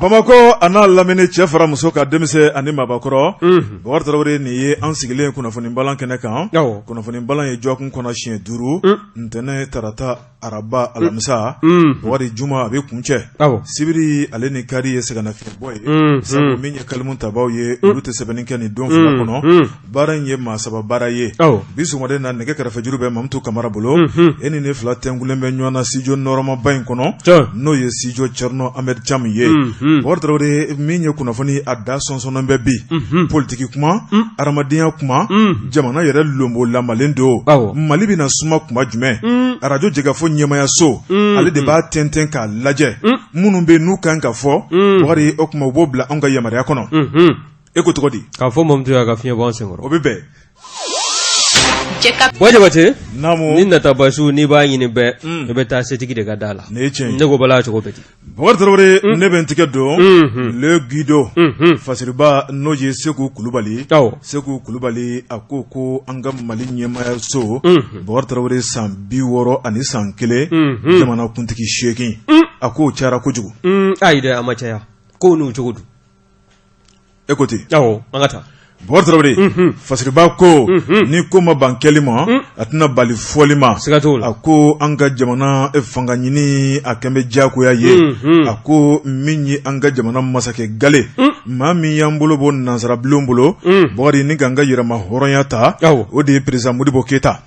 Bamakɔ a n'a lamini, cɛ fara muso ka, denmisɛn ani maabakɔrɔ, Bakari Tarawele, nin ye an sigilen kunnafoni balan kɛnɛ kan. Kunnafoni balan ye dɔgɔkun kɔnɔ siɲɛ 5, ntɛnɛn, tarata, araba, alamisa. Bakari, juma a bɛ kuncɛ. Sibiri ale ni kari ye sɛgɛnnafiɲɛbɔ ye, sabu min ye kalimu tabaw ye, olu tɛ sɛbɛnni kɛ nin don 2 kɔnɔ. Baara in ye maa saba baara ye. Bi sɔgɔmada in na, nɛgɛ kɛrɛfɛjuru bɛ Mamutu Kamara bolo. E ni ne fila tɛnkulen bɛ ɲɔgɔn na studio nɔrɔmaba in kɔnɔ, n'o ye studio Thierno Ahmed Thiam ye. Bakari Tarawele, min ye kunnafoni a da sɔnsɔnnen bɛ bi, politiki kuma, hadamadenya kuma, jamana yɛrɛ lonbolamalen don, Mali bɛna suma kuma jumɛn? Arajo Jɛkafɔ ɲɛmayaso, ale de b'a tɛntɛn k'a lajɛ. Minnu bɛ n'u kan ka fɔ, Bakari, o tuma u b'o bila anw ka yamaruya kɔnɔ. E ko cogo di? K'a fɔ Mamutu y'a ka fiɲɛ bɔ an senkɔrɔ. O bɛ bɛn. Buwa Jabate, ni natabasu n'i b'a ɲini bɛɛ, i bɛ taa setigi de ka da la. Nin ye tiɲɛ ye. Ne ko bala cogo bɛ di? Bakari Tarawele, ne bɛ n tigɛ don Le Guido fasiriba, n'o ye Seku Kulubali. Seku Kulubali, a ko ko an ka Mali ɲɛmayaso, Bakari Tarawele, san 61 san, jamanakuntigi 8, a k'o cayara kojugu. Ayi dɛ, a ma caya, ko n'u cogo don. E ko ten. An ka taa. Bakari Tarawele, fasiriba ko ni ko ma ban kɛli ma, a tɛna bali fɔli ma. Siga t'o la. A ko an ka jamana fanga ɲini, a kɛn bɛ diyagoya ye. A ko min ye an ka jamana masakɛ gale, maa min y'an bolo bɔ nansarabulon bolo, Bakari, ni k'an ka yɛrɛma hɔrɔnya ta, o de ye président Modibo Keyita.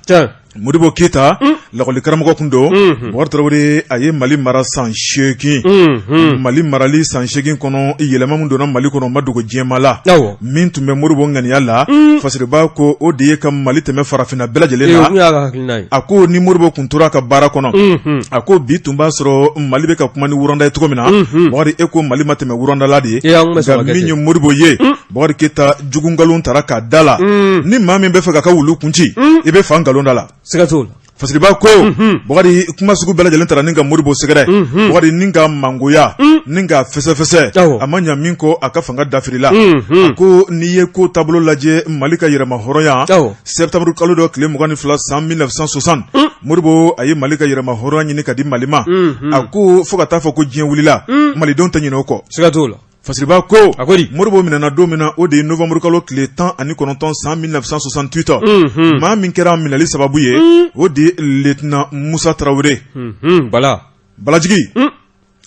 Modibo Keyita, lakɔli karamɔgɔ tun don. Bakari Tarawele, a ye Mali mara san 8. Mali marali san 8 kɔnɔ, yɛlɛma min donna Mali kɔnɔ, ma dogo diɲɛmaa la. Min tun bɛ Modibo ŋaniya la, fasiriba ko o de ye ka Mali tɛmɛ farafinna bɛɛ lajɛlen na. A ko ni Modibo tun tora a ka baara kɔnɔ, a ko bi tun b'a sɔrɔ Mali bɛ ka kuma ni Rwanda ye cogo min na. Bakari, e ko Mali ma tɛmɛ Rwanda la de ye, nka min ye Modibo ye, Bakari Keyita, jugu nkalon tara k'a da la. Ni maa min bɛ fɛ k'a ka wulu kun ci, i bɛ fa nkalon da la. Siga t'o la. Fasiriba ko, Bakari, kuma sugu bɛɛ lajɛlen tara ni ka Modibo sɛgɛrɛ, Bakari, ni ka mangoya, ni ka fɛsɛfɛsɛ. A ma ɲa min kɔ, a ka fanga dafirila. A ko n'i ye ko taabolo lajɛ, Mali ka yɛrɛma hɔrɔnya, septembre kalo dɔ tile 22 san 1960, Modibo a ye Mali ka yɛrɛma hɔrɔnya ɲini ka di Mali ma. A ko fo ka taa fɔ ko diɲɛ wulila, Malidenw tɛ ɲinɛ o kɔ. Siga t'o la. Fasiriba ko, A ko di? Modibo minɛna don min na, o de ye novembre kalo tile 19 san 1968. Maa min kɛra minɛli sababu ye, o de ye lieutenant Musa Tarawele. Bala. Balajigi.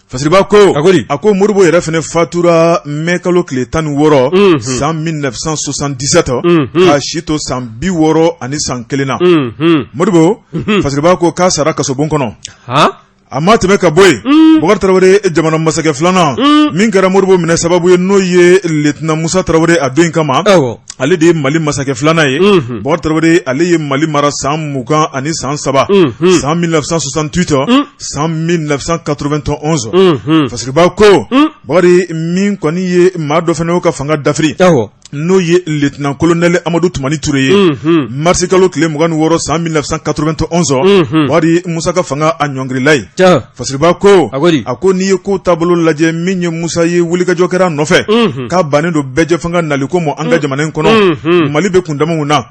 Fasiriba ko, A ko di? A ko Modibo yɛrɛ fana fatura mai kalo tile 16 san 1977, k'a si to san 61 san na. Modibo, Fasiriba ko k'a sara kasobon kɔnɔ. A ma tɛmɛ ka bɔ yen, Bakari Tarawele, jamana masakɛ filanan min kɛra Modibo minɛ sababu ye, n'o ye lieutenant Musa Tarawele, a don in kama, ale de ye Mali masakɛ filanan ye. Bakari Tarawele, ale ye Mali mara san 23 san, san 1968 san 1991. Fasiriba ko, Bakari, min kɔni ye maa dɔ fana y'o ka fanga dafiri, n'o ye lieutenant colonel Amadu Tumani Ture ye, mars kalo tile 26 san 1991, Bakari, Musa ka fanga a ɲɔngirila ye. Fasiriba ko, a ko n'i ye ko taabolo lajɛ, min ye Musa ye, wulikajɔ kɛra a nɔfɛ k'a bannen don bɛɛjɛ fanga naliko ma an ka jamana in kɔnɔ. Mali bɛ kundama mun na?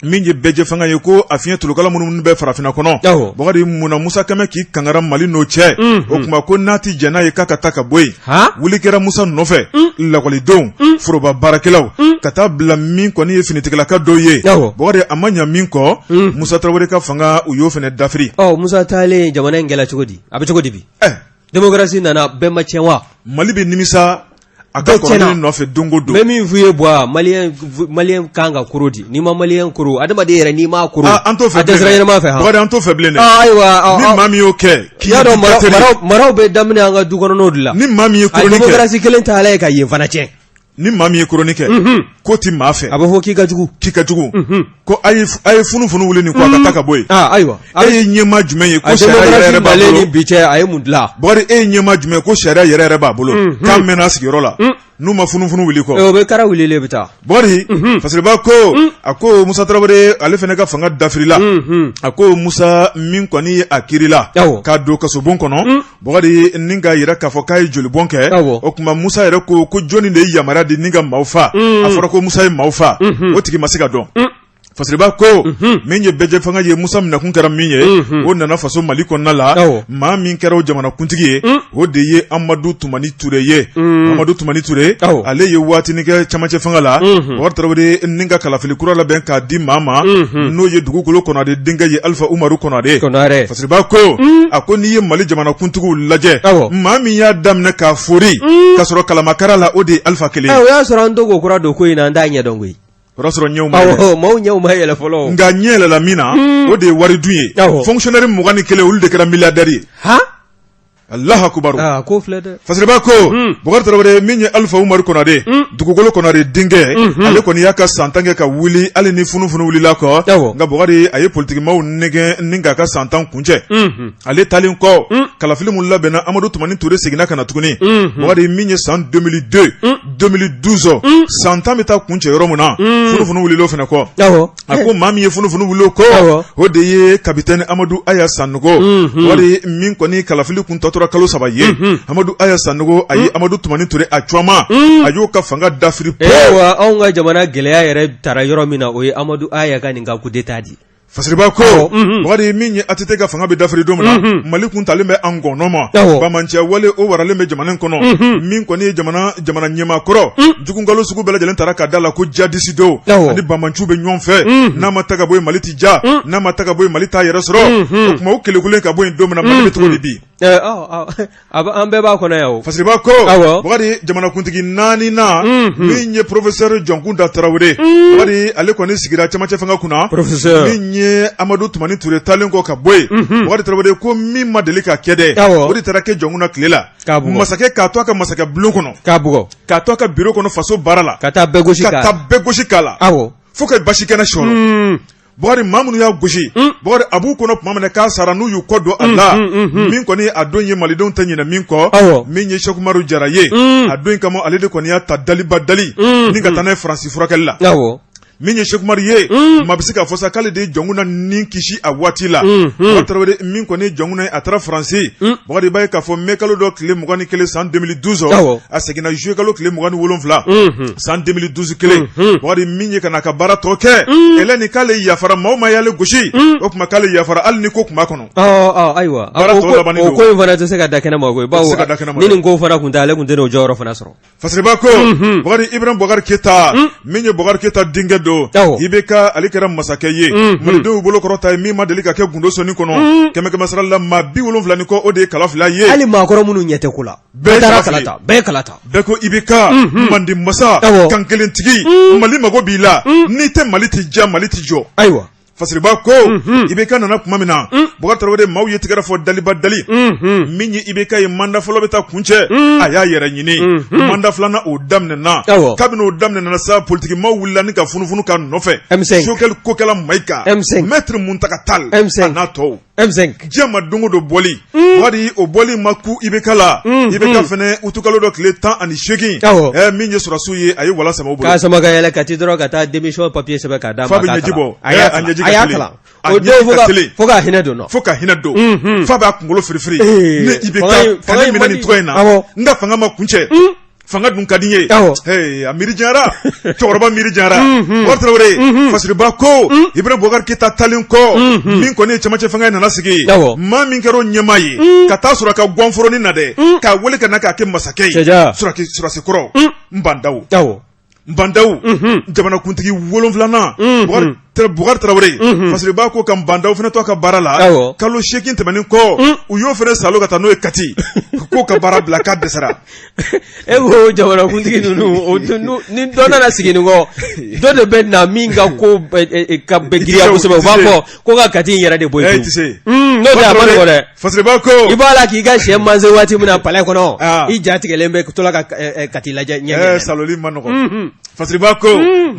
Min ye bɛɛjɛ fanga ye, ko a fiɲɛ tolokala minnu bɛ farafinna kɔnɔ, Bakari, munna Musa kɛmɛ k'i kangara Mali n'o cɛ? O tuma ko n'a tɛ jɛn n'a ye, k'a ka taa ka bɔ yen. Wuli kɛra Musa nɔfɛ, lakɔlidenw, foroba baarakɛlaw, ka taa bila min kɔni ye finitigilaka dɔw ye. Bakari, a ma ɲa min kɔ, Musa Tarawele ka fanga, u y'o fana dafiri. Musa taalen, jamana in kɛla cogo di? A bɛ cogo di bi? Démocratie nana, bɛɛ ma tiɲɛ wa? Mali bɛ nimisa a ka kɔrɔlen nɔfɛ don o don. N bɛ min f'u ye Buwa, malien kan ka koro di. N'i ma malien koro, adamaden yɛrɛ, n'i m'a koro, an t'o fɛ, a tɛ sira ɲɛnama fɛ. Bakari, an t'o fɛ bilen dɛ. Ayiwa. Ni maa min y'o kɛ, k'i y'a dɔn, maraw bɛ daminɛ an ka du kɔnɔnaw de la. Ni maa min ye koroni kɛ, démocratie kelen taala ye ka yen fana tiɲɛ. Ni maa min ye koroni kɛ, k'o ti maa fɛ, a bɛ fɔ k'i ka jugu, k'i ka jugu, ko a ye funufunu wuli nin ko a ka taa ka bɔ yen. Ayiwa. E ye ɲɛmaa jumɛn ye ko sariya yɛrɛ yɛrɛ b'a bolo? Ni bi cɛ, a ye mun dilan? Bakari, e ye ɲɛmaa jumɛn ye ko sariya yɛrɛ yɛrɛ b'a bolo, k'a mɛnna a sigiyɔrɔ la, n'u ma funufunu wuli kɔ? O bɛ kara wuli, bɛ taa. Bakari, Fasiriba ko, a ko Musa Tarawele, ale fana ka fanga dafirila. A ko Musa min kɔni ye a kirila k'a don kasobon kɔnɔ, Bakari, ni k'a yira k'a fɔ k'a ye jolibɔn kɛ. O tuma Musa yɛrɛ ko ko jɔnni de ye yamaruya di ni ka maaw faa? A fɔra ko Musa ye maaw faa, o tigi ma se ka dɔn. Fasiriba ko min ye bɛɛjɛ fanga ye Musa minɛkun kɛra min ye o nana faso Mali kɔnɔna la maa min kɛra o jamanakuntigi ye o de ye Amadu Tumani Ture ye Amadu Tumani Ture ale ye waatinin kɛ camancɛ fanga la Bubakari Tarawele ni ka kalafili kura labɛn k'a di maa ma n'o ye Dugukolo Konare denkɛ ye Alifa Umaru Konare Fasiriba ko a ko n'i ye Mali jamanakuntigiw lajɛ maa min y'a daminɛ k'a fori ka sɔrɔ kala ma kari a la o de ye Alifa kelen ye o y'a sɔrɔ an to k'o kura don ko in na an t'a ɲɛdɔn koyi O y'a sɔrɔ ɲɛw ma yɛlɛ. Awɔ, maaw ɲɛw ma yɛlɛ fɔlɔ. Nka ɲɛ yɛlɛla min na, o de ye wari dun ye. Awɔ. Fonctionnaire 21 olu de kɛra milliardaire ye. Han! Alahu akubaru. Aa ko filɛ dɛ. Fasiriba ko, Bukari Tarawele min ye Alifa Umaru Konare, dugukolo Konare denkɛ, ale kɔni y'a ka san 10 kɛ ka wuli hali ni funufunu wulila kɔ. Awɔ. Nka Bukari a ye politikimaw nɛgɛn ni k'a ka san 10 kuncɛ. Ale taalen kɔ, kalafili min labɛnna Amadu Tumani Ture seginna ka na tuguni. Bukari min ye san 2002 2012 san 10 bɛ taa kuncɛ yɔrɔ min na funufunu wulila o fana kɔ a ko maa min ye funufunu wuli o kɔ o de ye kapitɛni Amadu Aya Sanogo Bukari min kɔni kalafili kun tɔ tora kalo 3 ye Amadu Aya Sanogo a ye Amadu Tumani Ture a cɔma a y'o ka fanga dafiri pewu. Anw ka jamana gɛlɛya yɛrɛ taara yɔrɔ min na o ye Amadu Aya ka nin ka coup d'état de ye. Fasiriba ko Bukari min ye ATT ka fanga bɛ dafiri don min na Mali kun talen bɛ an gɔnɔ ma banbaanciya wale o waralen bɛ jamana in kɔnɔ min kɔni ye jamana ɲɛmaa kɔrɔ jugukalo sugu bɛɛ lajɛlen taara ka da la ko jadisi dɔw ani banbaanciw bɛ ɲɔgɔn fɛ n'a ma ta ka bɔ yen Mali tɛ ja n'a ma ta ka bɔ yen Mali t'a yɛrɛ sɔrɔ o tuma o kelekulen ka bɔ yen don min na Mali bɛ cogo di bi An bɛɛ b'a kɔnɔ yan Fasiriba ko Bukari jamanakuntigi naaninan min ye professeur Jɔnkunda Tarawele Bukari ale kɔni sigira camancɛ fanga kunna professeur min ye Amadu Tumani Ture taalen kɔ ka bɔ yen Bukari Tarawele ko min ma deli ka kɛ dɛ o de taara kɛ Jɔnkunda tile la masakɛ k'a to a ka masakɛ bulon kɔnɔ k'a bugɔ k'a to a ka bureau kɔnɔ faso baara la ka taa bɛɛ gosi ka taa bɛɛ gosi k'a la fo ka basi kɛnɛ sɔrɔ Bukari maa minnu y'a gosi Bukari a b'u kɔnɔ tuma min na k'a sara n'u y'u kɔ don a la min kɔni a don ye malidenw tɛ ɲinɛ min kɔ min ye Seku Umaru Jara ye a don kama ale de kɔni y'a ta daliba dali ni ka taa n'a ye Faransi furakɛli la min ye Seku Umaru ye maa bɛ se k'a fɔ sa k'ale de ye Jɔnkunda ni kisi a waati la Bukari Tarawele min kɔni ye Jɔnkunda ye a taara Faransi Bukari i b'a ye k'a fɔ mai kalo dɔ tile 21 san 2012 a seginna juillet kalo tile 27 san 2012 kelen Bukari min ye ka n'a ka baara tɔ kɛ Hélène k'ale yafara maa o maa y'ale gosi o tuma k'ale yafara hali ni ko tun b'a kɔnɔ ayiwa o ko in fana tɛ se ka da kɛnɛ ma koyi bawo ni nin ko fana tun tɛ ale tun tɛ n'o jɔyɔrɔ fana sɔrɔ Fasiriba ko Bukari Ibrahim Bubakari Keyita min ye Bubakari Keyita denkɛ don IBK ale kɛra masakɛ ye malidenw bolo kɔrɔta ye min ma deli ka kɛ gundo sɔnni kɔnɔ kɛmɛ kɛmɛ sara la maa 70 ni kɔ o de ye kala fili a ye hali maakɔrɔ minnu ɲɛ tɛ ko la bɛɛ taara kala ta bɛɛ kala ta bɛɛ ko IBK manden masa kan kelentigi Mali mago b'i la n'i tɛ Mali tɛ diya Mali tɛ jɔ ayiwa Fasiriba ko IBK nana tuma min na Bukari Tarawele maaw ye tɛgɛrɛ fɔ daliba dali min ye IBK ye mandat fɔlɔ bɛ taa kuncɛ a y'a yɛrɛ ɲini mandat filanan o daminɛna kabini o daminɛna sa politikimaw wulila ni ka funufunu k'a nɔfɛ Choguel Kokala Mayiga Maître Muntaga Tall a n'a tɔw M5 diɲɛ ma don o don bɔli wari o bɔli ma ku IBK la IBK fana utukalo dɔ tile 18 min ye sɔrɔdasiw ye a ye wala sama u bolo k'a sama ka yɛlɛ Kati dɔrɔn ka taa démission papier sɛbɛn k'a d'a ma f'a bɛ ɲɛji bɔ a y'a kalan o don fo ka hinɛ don fo ka hinɛ don f'a b'a kunkolo firifiri ne IBK ka ne minɛ nin cogo in na n ka fanga ma kuncɛ fanga dun ka di n ye a miiri janyara cɛkɔrɔba miiri janyara Bukari Tarawele Fasiriba ko Ibrahim Bubakari Keyita taalen kɔ min kɔni ye cɛmancɛ fanga nana sigi maa min kɛra o ɲɛmaa ye ka taa sɔrɔ a ka gwanforonin na dɛ k'a wele ka na k'a kɛ masakɛ ye sɔrɔdasi kɔrɔ Ba Ndaw Ba Ndaw jamanakuntigi wolonfilanan Bukari Tarawele Fasiriba ko ka Ba Ndaw fana to a ka baara la kalo 8 tɛmɛnen kɔ u y'o fana salo ka taa n'o ye Kati k'o ka baara bila k'a dɛsɛra e ko jamanakuntigi ninnu ni dɔ nana sigi nin kɔ dɔ de bɛ na min ka ko ka bɛ girinya kosɛbɛ u b'a fɔ ko ka Kati in yɛrɛ de bɔ yen tɛ se n'o tɛ a ma nɔgɔ dɛ Fasiriba ko i b'a la k'i ka sɛ manger waati min na palais kɔnɔ i ja tigɛlen bɛ to la ka Kati lajɛ ɲɛ saloli ma nɔgɔ Fasiriba ko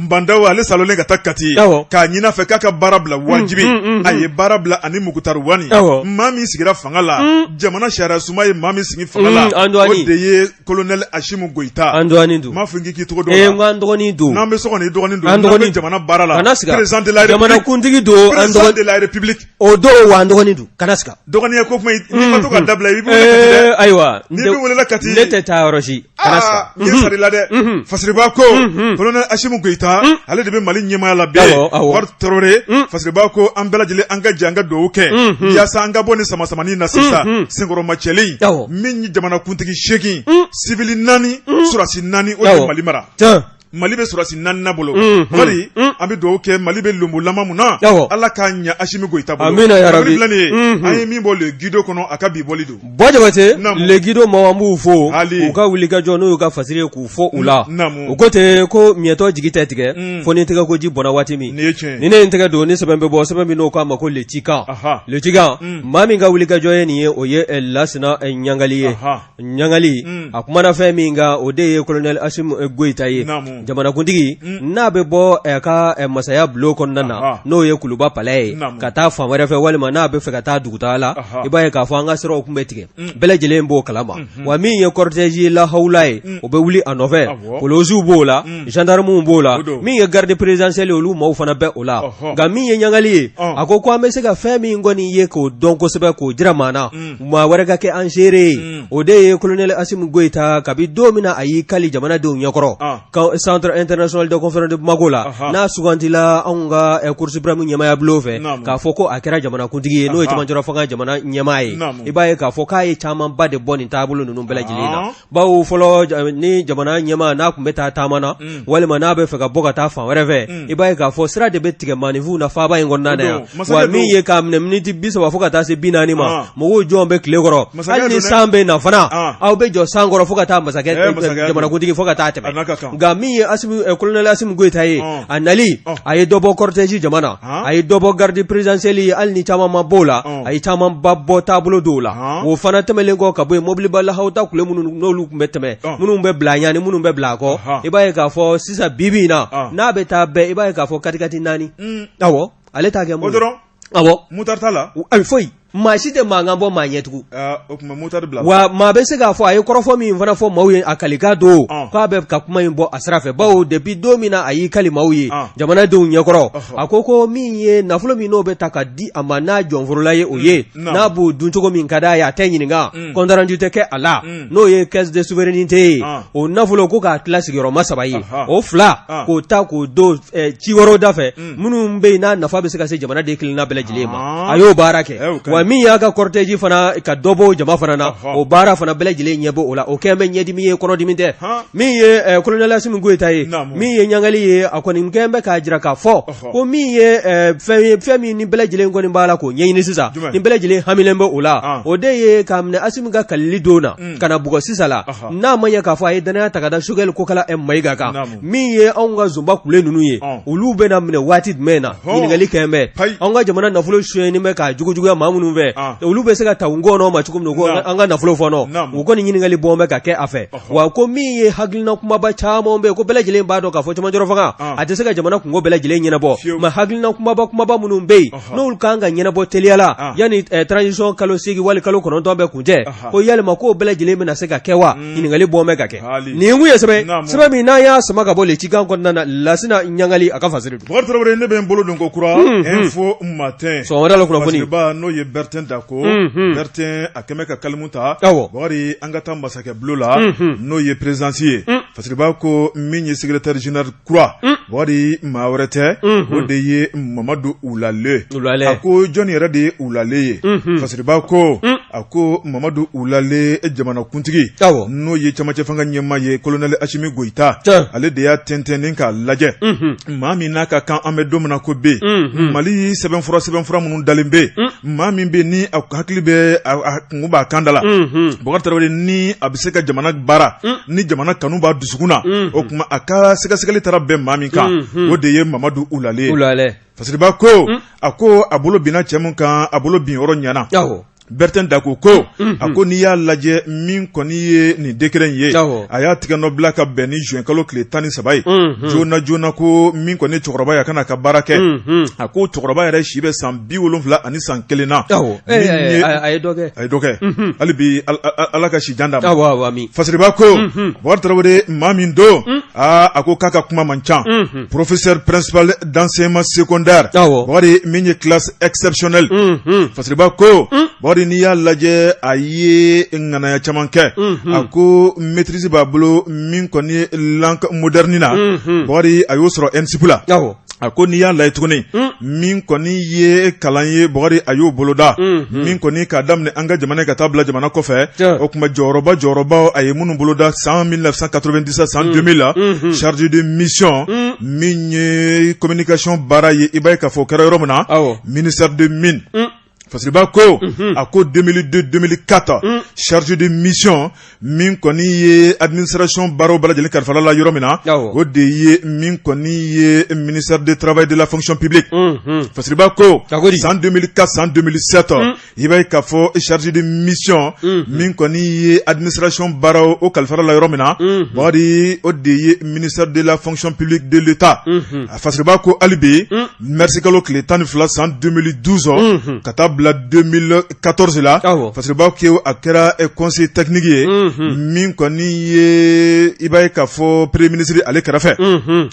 Ba Ndaw ale salolen ka taa Kati k'a ɲini a fɛ k'a ka baara bila wajibi a ye baara bila ani Mukutari Wani maa min sigira fanga la jamana sariya sunba ye maa min sigi fanga la o de ye colonel Asimi Goyita an dɔgɔnin don n m'a fɔ k'i tɔgɔ dɔn an dɔgɔnin don n'an bɛ so kɔnɔ i dɔgɔnin don n'an bɛ jamana baara la président de la jamanakuntigi don président de la République o don wa an dɔgɔnin don kana siga dɔgɔninya ko kuma n'i ma to ka dabila i bɛ wele Kati dɛ ayiwa n'i bɛ welela Kati ne tɛ taa yɔrɔ si Kana siga. Aa, n sarila dɛ. Fasiriba ko colonel Assimi Goïta, ale de bɛ Mali ɲɛmaaya la bi. Awɔ, awɔ. Bakari Tarawele, Fasiriba ko an bɛɛ lajɛlen an ka jɛ an ka dugawu kɛ yaasa an ka bɔ ni sama-samani na sisan, senkɔrɔmacɛlen min ye jamanakuntigi 8, civil 4, sɔrɔdasi 4, o de ye Mali mara. Tiɲɛ. Mali bɛ sɔrɔdasi 4 bolo. Bakari, an bɛ dugawu kɛ, Mali bɛ lonbolama mun na, Ala k'a ɲɛ Assimi Goïta bolo. Amina ya rabi. Filɛ nin ye, an ye min bɔ Le Guido kɔnɔ, a ka bi bɔli don. Buwa Jabate, Le Guido maaw, an b'u fo u ka wulikajɔ, n'u y'u ka fasiri ye k'u fɔ u la. U ko ten ko miɲɛtɔ jigi tɛ tigɛ fo ni tɛgɛ ko ji bɔnna waati min. Ni ne ye n tɛgɛ don ni sɛbɛn bɛ bɔ, sɛbɛn min n'o k'a ma ko Le Cikan. Le Cikan, maa min ka wulikajɔ ye nin ye, o ye Lasina Ɲangali ye. Ɲangali, a kumana fɛn min kan, o de ye colonel Assimi Goïta ye, jamanakuntigi, n'a bɛ bɔ a ka masaya bulon kɔnɔna na, n'o ye Kuluba palais ye, ka taa fan wɛrɛ fɛ, walima n'a bɛ fɛ ka taa dugutaa la, i b'a ye k'a fɔ an ka siraw tun bɛ tigɛ, bɛɛ lajɛlen b'o kalama. Wa min ye cortège lahawula ye, o bɛ wuli a nɔfɛ, polisiw b'o la, gendarmew b'o la, min ye garde présidentielle ye, olu maaw fana bɛ o la. Nka min ye Ɲangali ye, a ko an bɛ se ka fɛn min kɔni ye k'o dɔn kosɛbɛ, k'o jira maa na, maa wɛrɛ ka kɛ an seere ye, o de ye colonel Assimi Goïta, kabi don min na a y'i kali jamanadenw ɲɛkɔrɔ Centre international de conférence de Bamako la, n'a sugandila anw ka Cour suprême ɲɛmaaya bulon fɛ, k'a fɔ ko a kɛra jamanakuntigi ye, n'o ye cɛmancɛrɔ fanga jamana ɲɛmaa ye, i b'a ye k'a fɔ k'a ye camanba de bɔ nin taabolo ninnu bɛɛ lajɛlen na. Bawo fɔlɔ, ni jamana ɲɛmaa n'a tun bɛ taa taama na, walima n'a bɛ fɛ ka bɔ ka taa fan wɛrɛ fɛ, i b'a ye k'a fɔ sira de bɛ tigɛ maaninfinw na faaba in kɔnɔna na yan. Wa min ye k'a minɛ miniti 30 fo ka taa se 40 ma, mɔgɔw jɔn bɛ tile kɔrɔ, hali ni san bɛ na fana, aw bɛ jɔ san kɔrɔ fo ka taa masakɛ jamanakuntigi fo ka taa tɛmɛ. Nka min ye colonel Assimi Goïta ye, a nali, a ye dɔ bɔ cortège jama na, a ye dɔ bɔ garde présidentielle ye, hali ni caman ma b'o la, a ye camanba bɔ taabolo dɔw la. O fana tɛmɛnen kɔ ka bɔ yen, mobiliba lahawuta kule minnu n'olu tun bɛ tɛmɛ, minnu bɛ bila ɲɛ ni minnu bɛ bila a kɔ, i b'a ye k'a fɔ sisan bi bi in na, n'a bɛ taa bɛɛ, i b'a ye k'a fɔ katikati naani, awɔ, ale t'a kɛ mun dɔrɔn. Awɔ. Motard t'a la. Ayi, foyi, maa si tɛ mankan bɔ maa ɲɛ tugun. O tuma motard bila. Wa maa bɛ se k'a fɔ a ye kɔrɔfɔ min fana fɔ maaw ye, a kalikan don k'a bɛ ka kuma in bɔ a sira fɛ, bawo depuis don min na a y'i kali maaw ye jamanadenw ɲɛkɔrɔ, a ko min ye nafolo min n'o bɛ ta ka di a ma, n'a jɔnforola ye, o ye n'a b'o dun cogo min ka d'a ye, a tɛ ɲininka, compte rendu tɛ kɛ a la, n'o ye caisse de souveraineté ye, o nafolo ko k'a tila sigiyɔrɔma saba ye, o fila k'o ta k'o don ci wɛrɛw da fɛ minnu bɛ yen n'a nafa bɛ se ka se jamanaden kelenna bɛɛ lajɛlen ma. A y'o baara kɛ. Wa min y'a ka cortège fana ka dɔ bɔ jama fana na, o baara fana bɛɛ lajɛlen ɲɛ b'o la, o kɛlen bɛ ɲɛdimi ye, kɔnɔdimi tɛ. Min ye colonel Assimi Goïta ye, min ye Ɲangali ye, a kɔni kɛlen bɛ k'a jira k'a fɔ ko min ye fɛn ye, fɛn min ni bɛɛ lajɛlen kɔni b'a la k'o ɲɛɲini sisan, ni bɛɛ lajɛlen hamilen bɛ o la, o de ye k'a minɛ Assimi ka kalili don na ka na bugɔ sisan la, n'a ma ɲɛ k'a fɔ a ye dannaya ta ka da Choguel Kokala Maïga kan, min ye anw ka zonba kule ninnu ye, olu bɛna minɛ waati jumɛn na? Ɲininkali kɛlen bɛ. Anw ka jamana nafolo sonyɛni bɛ k'a jugujuguya maa minnu fɛ, olu bɛ se ka ta u ngɔnɔ ma cogo min ko an ka nafolo fɔnɔ? U kɔni ɲininkali bɔn bɛ ka kɛ a fɛ. Wa ko min ye hakilina kumaba caman bɛ yen, ko bɛɛ lajɛlen b'a dɔn k'a fɔ cɛmancɛrɔ fanga a tɛ se ka jamana kunko bɛɛ lajɛlen ɲɛnabɔ, mais hakilina kumaba kumaba minnu bɛ yen n'olu kan ka ɲɛnabɔ teliya la yanni transition kalo 8 wali kalo 9 bɛ kuncɛ, ko yalima k'o bɛɛ lajɛlen bɛna se ka kɛ wa? Ɲininkali bɔn bɛ ka kɛ. Nin kun ye sɛbɛn min n'an y'a sama ka bɔ Le Cikan kɔnɔna na, Lasina Ɲangali a ka fasiri don. Bukari Tarawele, ne bɛ n bolo don ko kura Info Matin sɔgɔmada la kunnafoni Fasiriba, n'o ye Bertin Dako. Bertin a kɛmɛ ka kalimu ta. Bukari, an ka taa masakɛ bulon la, n'o ye présidence ye. Fasiriba ko min ye secrétaire général kura, Bukari, maa wɛrɛ tɛ, o de ye Mamadu Wulale. A ko jɔnni yɛrɛ de ye Wulale ye? Fasiriba ko, a ko Mamadu Wulale, jamanakuntigi, n'o ye cɛmancɛ fanga ɲɛmaa ye, colonel Assimi Goïta, ale de y'a tɛntɛn ni k'a lajɛ maa min n'a ka kan an bɛ don min na ko bɛ Mali sɛbɛnfura minnu dalen bɛ, maa min bɛ ni a hakili bɛ a kun b'a kan da la, Bukari Tarawele, ni a bɛ se ka jamana baara, ni jamana kanu b'a dusukun na, o tuma a ka sɛgɛsɛgɛli taara bɛn maa min kan, o de ye Mamadu Wulale ye. Fasiriba ko, a ko a bolo binna cɛ min kan, a bolo bin yɔrɔ ɲɛna. Bertin Dako ko, a ko n'i y'a lajɛ, min kɔni ye nin décret in ye, a y'a tigɛ nɔ bila ka bɛn ni juin kalo tile 13 ye joona joona, ko min kɔni cɛkɔrɔba ye, a kana ka baara kɛ. A ko cɛkɔrɔba yɛrɛ si bɛ san 71 san na. A ye dɔ kɛ. A ye dɔ kɛ. Hali bi Ala ka si jan d'a ma. Fasiriba ko, Bukari Tarawele, maa min don, aa, a ko k'a ka kuma man ca. Professeur principal d'enseignement secondaire, Bukari, min ye classe exceptionnelle. Fasiriba ko, Bukari. Bakari n'i y'a lajɛ a ye ŋanaya caman kɛ a ko maîtrise b'a bolo min kɔni ye langue moderne na Bakari a y'o sɔrɔ ENSUP la a ko n'i y'a lajɛ tuguni min kɔni ye kalan ye Bakari a y'o boloda min kɔni k'a daminɛ an ka jamana ka taa bila jamana kɔfɛ o tuma jɔyɔrɔba jɔyɔrɔba a ye minnu boloda san 1997 san 2000 la chargé de mission min ye communication baara ye i b'a ye k'a fɔ o kɛra yɔrɔ min na ministère de mines Fasiriba ko a ko 2002 2004 chargé de mission min kɔni ye administration baaraw bɛɛ lajɛlen kalifala la yɔrɔ min na o de ye min kɔni ye ministère du travail de la fonction publique Fasiriba ko san 2004 san 2007 i b'a ye k'a fɔ chargé de mission min kɔni ye administration baaraw o kalifala la yɔrɔ min na Bakari o de ye ministère de la fonction publique de l'État a Fasiriba ko hali bi marisikalo tile 12 san 2012 ka taa bila 2014 la Fasiriba ko a kɛra conseiller technique ye min kɔni ye i b'a ye k'a fɔ premier ministre ale kɛrɛfɛ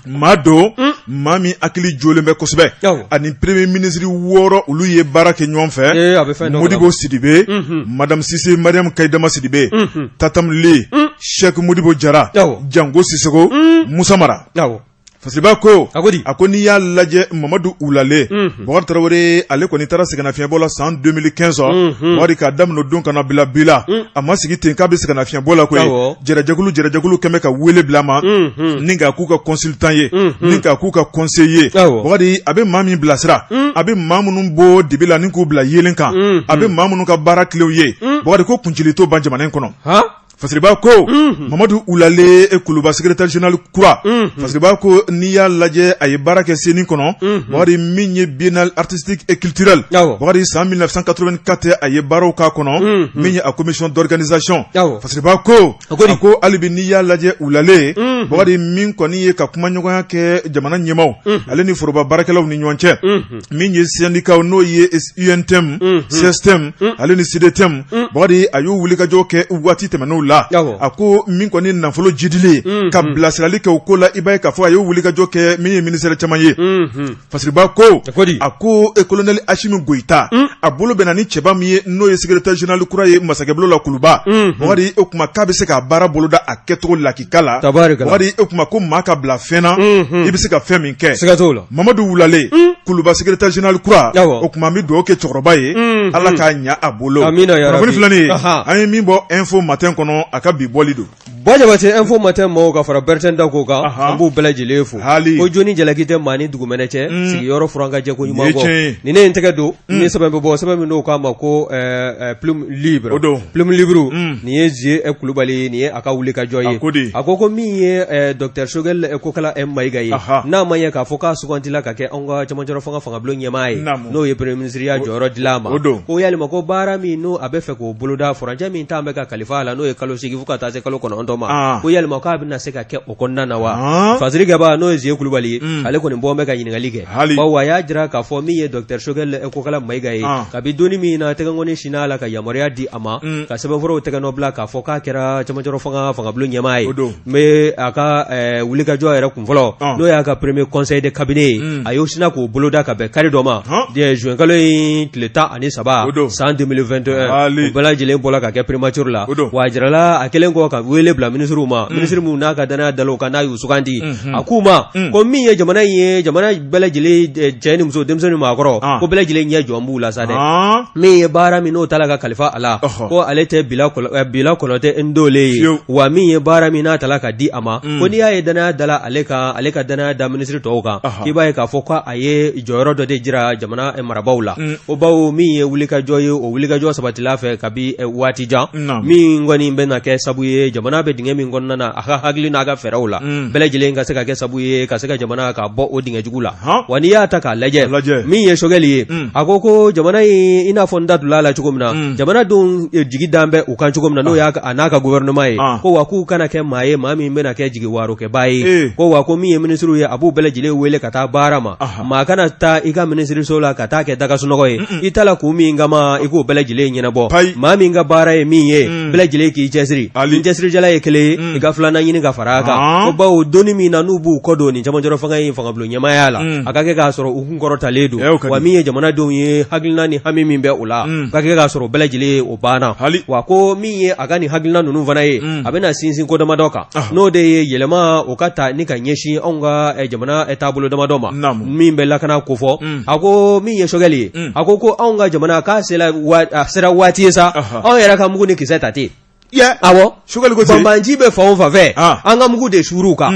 maa don maa min hakili jɔlen bɛ kosɛbɛ ani premier ministre 6 olu ye baara kɛ ɲɔgɔn fɛ Modibo Sidibe madame Sise Mariam Kayidama Sidibe Tatam Ly Cheikh Modibo Jara Jango Sisoko Musa Mara Fasiriba ko a ko n'i y'a lajɛ Mamadu Wulale Bakari Tarawele ale kɔni taara sɛgɛnnafiɲɛbɔ la san 2015 Bakari k'a daminɛ o don ka na bila bi la a ma sigi ten k'a bɛ sɛgɛnnafiɲɛbɔ la koyi jɛrɛjɛkulu kɛmɛ ka wele bila a ma ni k'a k'u ka consultant ye ni k'a k'u ka conseiller ye Bakari a bɛ maa min bilasira a bɛ maa minnu bɔ dibi la ni k'u bila yeelen kan a bɛ maa minnu ka baara tilew ye Bakari ko kuncili t'o ban jamana in kɔnɔ Fasiriba ko Mamadu Wulale Kuluba secrétaire général kura Fasiriba ko n'i y'a lajɛ a ye baara kɛ CENI kɔnɔ Bakari min ye biennale artistique et culturelle Bakari san 1984 a ye baaraw k'a kɔnɔ min ye a commission d'organisation Fasiriba ko a ko hali bi n'i y'a lajɛ Wulale Bakari min kɔni ye ka kumaɲɔgɔnya kɛ jamana ɲɛmaaw ale ni foroba baarakɛlaw ni ɲɔgɔn cɛ min ye syndicat n'o ye UNTM CSTM ale ni CDTM Bakari a y'u wulikajɔ kɛ waati tɛmɛnenw la a ko min kɔni nafolo jidili ka bilasirali kɛ o ko la i b'a ye k'a fɔ a y'o wulikajɔ kɛ min ye ministère caman ye Fasiriba ko a ko colonel Asimi Goyita a bolo bɛnna ni cɛba min ye n'o ye secrétaire général kura ye masakɛbulon la Kuluba Bakari o tuma k'a bɛ se k'a baara boloda a kɛcogo lakika la Bakari o tuma ko maa ka bila fɛn na i bɛ se ka fɛn min kɛ Mamadu Wulale Kuluba secrétaire général kura o tuma an bɛ dugawu kɛ cɛkɔrɔba ye Ala k'a ɲɛ a bolo kunnafoni filɛ nin ye an ye min bɔ Info Matin kɔnɔ a ka bi bɔli don Buwa Jabate Info Matin maaw ka fara Bertin Dako kan an b'u bɛɛ lajɛlen fo ko joni jalaki tɛ maa ni dugumɛnɛ cɛ sigiyɔrɔ furan ka jɛ ko ɲuman kɔ ni ne ye n tɛgɛ don ni sɛbɛn bɛ bɔ sɛbɛn min n'o k'a ma ko Plume Libre Plume Libre nin ye Zie Kulubali nin ye a ka wulikajɔ ye a ko ko min ye docteur Choguel Kokala Mayiga ye n'a ma ɲɛ k'a fɔ k'a sugandila ka kɛ anw ka cɛmancɛrɔ fanga fangabulon ɲɛmaa ye n'o ye premier ministre ya jɔyɔrɔ dila a ma ko yalima ko baara min n'o a bɛ fɛ k'o boloda furancɛ min t'an bɛ ka kalifa a la n'o ye kalo 8 fo ka taa se kalo 9 ma ko yalima k'a bɛna se ka kɛ o kɔnɔna na wa fasirikɛba n'o ye Zie Kulubali ye ale kɔni bɔ bɛ ka ɲininkali kɛ bawo a y'a jira k'a fɔ min ye docteur Choguel Kokala Mayiga ye kabi doni min na tɛgɛnkɔni sinna a la ka yamaruya di a ma ka sɛbɛnfuraw tɛgɛnɔ bila k'a fɔ k'a kɛra cɛmancɛrɔ fanga fangabulon ɲɛmaa ye n a ka wulikajɔ yɛrɛ kunfɔlɔ n'o y'a ka premier conseil de cabinet ye a y'o sinna k'o boloda ka bɛn kari dɔ ma juin kalo in tile 13 san 2021 o bɛɛ lajɛlen bɔra ka kɛ primature la wa a jirala a kɛlen kɔ ka wele bila minisiriw ma minisiri minnu n'a ka danaya dala u kan n'a y'u sugandi a k'u ma ko min ye jamana in ye jamana bɛɛ lajɛlen cɛ ni muso denmisɛnnin ni maakɔrɔ ko bɛɛ lajɛlen ɲɛ jɔ b'u la sa dɛ min ye baara min n'o tala ka kalifa a la ko ale tɛ bila kɔnɔ tɛ n ye wa min ye baara min n'a tala ka di a ma ko n'i y'a ye danaya dala ale kan ale ka danaya da minisiri tɔw kan k'i b'a ye k'a fɔ ko a ye jɔyɔrɔ dɔ de jira jamana marabaaw la o bawo min ye wulikajɔ ye o wulikajɔ sabatila fɛ kabi waati jan min kɔni bɛna kɛ sabu ye jamana bɛ dingɛ min kɔnɔna na a ka hakili n'a ka fɛɛrɛw la bɛɛ lajɛlen ka se ka kɛ sabu ye ka se ka jamana ka bɔ o dingɛ jugu la wa n'i y'a ta k'a lajɛ min ye Choguel ye a ko ko jamana in i n'a fɔ n da donna a la cogo min na jamanadenw jigi dan bɛ u kan cogo min na n'o y'a a n'a ka gouvernement ye ko wa k'u kana kɛ maa ye maa min bɛna kɛ jigi waarokɛbaa ye ko wa ko min ye minisiriw ye a b'u bɛɛ lajɛlen wele ka taa baara ma maa kana taa i ka minisiriso la ka taa kɛ daga sunɔgɔ ye i taala kun min kama i k'o bɛɛ lajɛlen ɲɛnabɔ maa min ka baara ye min ye bɛɛ lajɛlen k'i cɛsiri ni cɛsirijala ye kelen ye i ka filanan ɲini ka fara a kan ko bawo doni min na n'u b'u kɔ don nin cɛmancɛrɔ fanga in fangabulon ɲɛmaaya la a ka kɛ k'a sɔrɔ u kun kɔrɔtalen don wa min ye jamanadenw ye hakilina ni hami min bɛ u la ka kɛ k'a sɔrɔ bɛɛ lajɛlen o banna wa ko min ye a ka nin hakilina ninnu fana ye a bɛna sinsin ko damadɔ kan n'o de ye yɛlɛma o ka ta ni ka ɲɛsin anw ka jamana taabolo damadɔ ma min bɛ lakana kofɔ a ko min ye Sogɛli ye a ko anw ka jamana k'a sera waati ye sa anw yɛrɛ ka mugu ni kisɛ ta ten awɔ Sogɛli ko ten banbaanci bɛ fan o fan fɛ an ka mugu de suuru u kan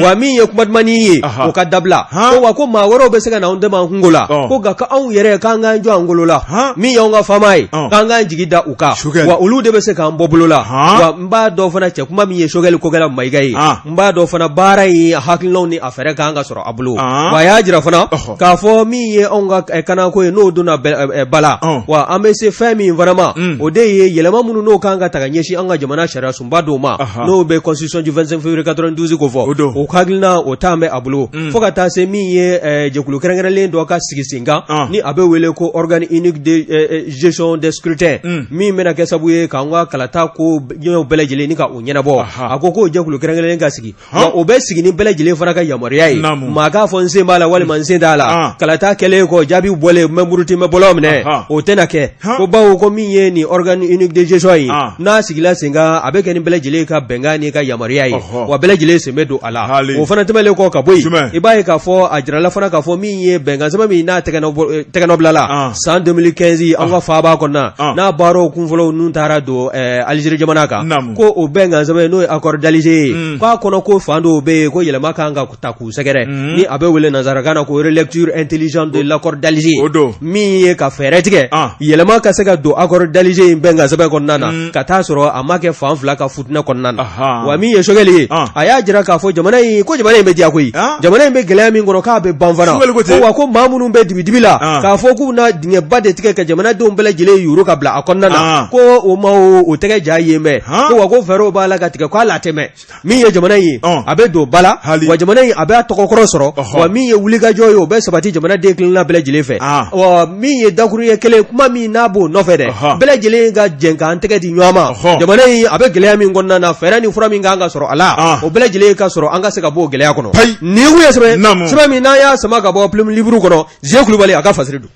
wa min ye kuma dumannin ye o ka dabila ko wa ko maa wɛrɛw bɛ se ka na anw dɛmɛ an kunko la ko nka ko anw yɛrɛ k'an k'an jɔ an golo la min y'anw ka faama ye k'an k'an jigi da u kan wa olu de bɛ se k'an bɔ bolo la wa n b'a dɔn fana cɛ kuma min ye Sogɛli Kokala Mayiga ye n b'a dɔn fana baara in hakilinaw ni a fɛɛrɛ kan ka sɔrɔ a bolo wa a y'a jira fana k'a fɔ min ye anw ka kanako ye n'o donna ba la wa an bɛ se fɛn min fana ma o de ye yɛlɛma minnu n'o kan ka ta ka ɲɛsin an ka jamana sariya sunba dɔw ma n'o bɛ constitution du 25 février 92 ko fɔ o hakilina o ta bɛ a bolo fo ka taa se min ye jɛkulu kɛrɛnkɛrɛnlen dɔ ka sigi sen kan ni a bɛ wele ko organe unique de gestion des scrutins min bɛna kɛ sababu ye k'an ka kalata ko ɲɛw bɛɛ lajɛlen ni ka o ɲɛnabɔ a ko k'o jɛkulu kɛrɛnkɛrɛnlen ka sigi wa o bɛ sigi ni bɛɛ lajɛlen fana ka yamaruya ye maa k'a fɔ n sen b'a la walima n sen t'a la kalata kɛlen kɔ jaabi bɔlen n bɛ muruti n bɛ bɔlɔ minɛ o tɛna kɛ ko bawo ko min ye nin organe unique de gestion ye n'a sigila sen kan a bɛ kɛ ni bɛɛ lajɛlen ka bɛnkan n'i ka yamaruya ye wa bɛɛ lajɛlen sen bɛ don a la o fana tɛmɛnen kɔ ka bɔ yen i b'a ye k'a fɔ a jirala fana k'a fɔ min ye bɛnkan sɛbɛn min n'a tɛgɛnɔbilala san 2015 an ka faaba kɔnɔna n'a baaraw kunfɔlɔw ninnu taara don Alizeri jamana kan ko o bɛnkan sɛbɛn n'o ye accord d'Alger ye k'a kɔnɔ ko fan dɔw bɛ yen ko yɛlɛma kan ka ta k'u sɛgɛrɛ ni a bɛ wele nansarakan na ko relecture intelligente de l'accord d'Alger min ye ka fɛɛrɛ tigɛ yɛlɛma ka se ka don accord d'Alger in bɛnkan sɛbɛn kɔnɔna na ka taa sɔrɔ a ma kɛ fan fila ka futinɛ kɔnɔna na wa min ye Sogɛli ye a y'a jira k'a fɔ jamana in ko jamana in bɛ diya koyi jamana in bɛ gɛlɛya min kɔnɔ k'a bɛ ban fana ko wa ko maa minnu bɛ dibidibi la k'a fɔ k'u na dingɛba de tigɛ ka jamanadenw bɛɛ lajɛlen yuuru ka bila a kɔnɔna na ko o ma o tɛgɛ ja yen bɛɛ ko wa ko fɛɛrɛw b'a la ka tigɛ k'a la tɛmɛ min ye jamana in ye a bɛ don ba la wa jamana in a bɛ a tɔgɔ kɔrɔ sɔrɔ wa min ye wulikajɔ ye o bɛ sabati jamanaden kelenna bɛɛ lajɛlen fɛ wa min ye dakuruɲɛ kelen kuma min n'a b'o nɔfɛ dɛ bɛɛ lajɛlen ka jɛ k'an tɛgɛ di ɲɔgɔn ma jamana in a bɛ gɛlɛya min kɔnɔna na fɛɛrɛ ni fura min kan ka sɔrɔ a la o bɛɛ lajɛlen ka sɔrɔ an ka se ka bɔ o gɛlɛya kɔnɔ nin kun ye sɛbɛn min n'an y'a sama ka bɔ Plume Libre kɔnɔ Zie Kulubali a ka fasiri don.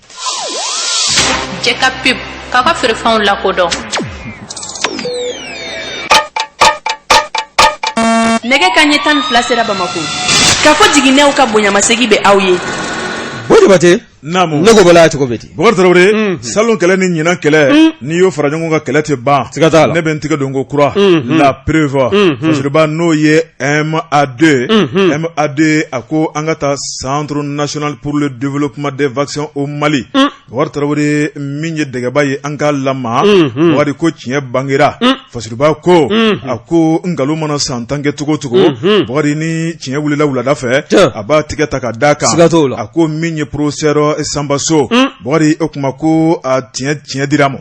Cɛ ka pub k'aw ka feerefɛnw lakodɔn. Nɛgɛ kanɲɛ 12 sera Bamakɔ. Kafo jiginɛw ka bonyamasegin bɛ aw ye. Buwa Jabate. Naamu. Ne ko bɔla cogo bɛ di? Bukari Tarawele. Salon kɛlɛ ni ɲinan kɛlɛ. N'i y'o fara ɲɔgɔn kan kɛlɛ tɛ ban. Siga t'a la. Ne bɛ n tɛgɛ don ko kura. La preuve. Fasiriba n'o ye MA2. MA2 a ko an ka taa Centre national pour le développement des vaccins au Mali. Bukari Tarawele min ye dɛgɛba ye an k'a lama. Bukari ko tiɲɛ bangera. Fasiriba ko a ko nkalon mana san 10 kɛ cogo o cogo. Bukari ni tiɲɛ wulila wulada fɛ. A b'a tigɛ ta ka d'a kan. Siga t'o la. A ko min ye professeur Sanba So. Bukari o kuma ko a tiɲɛ dira a ma.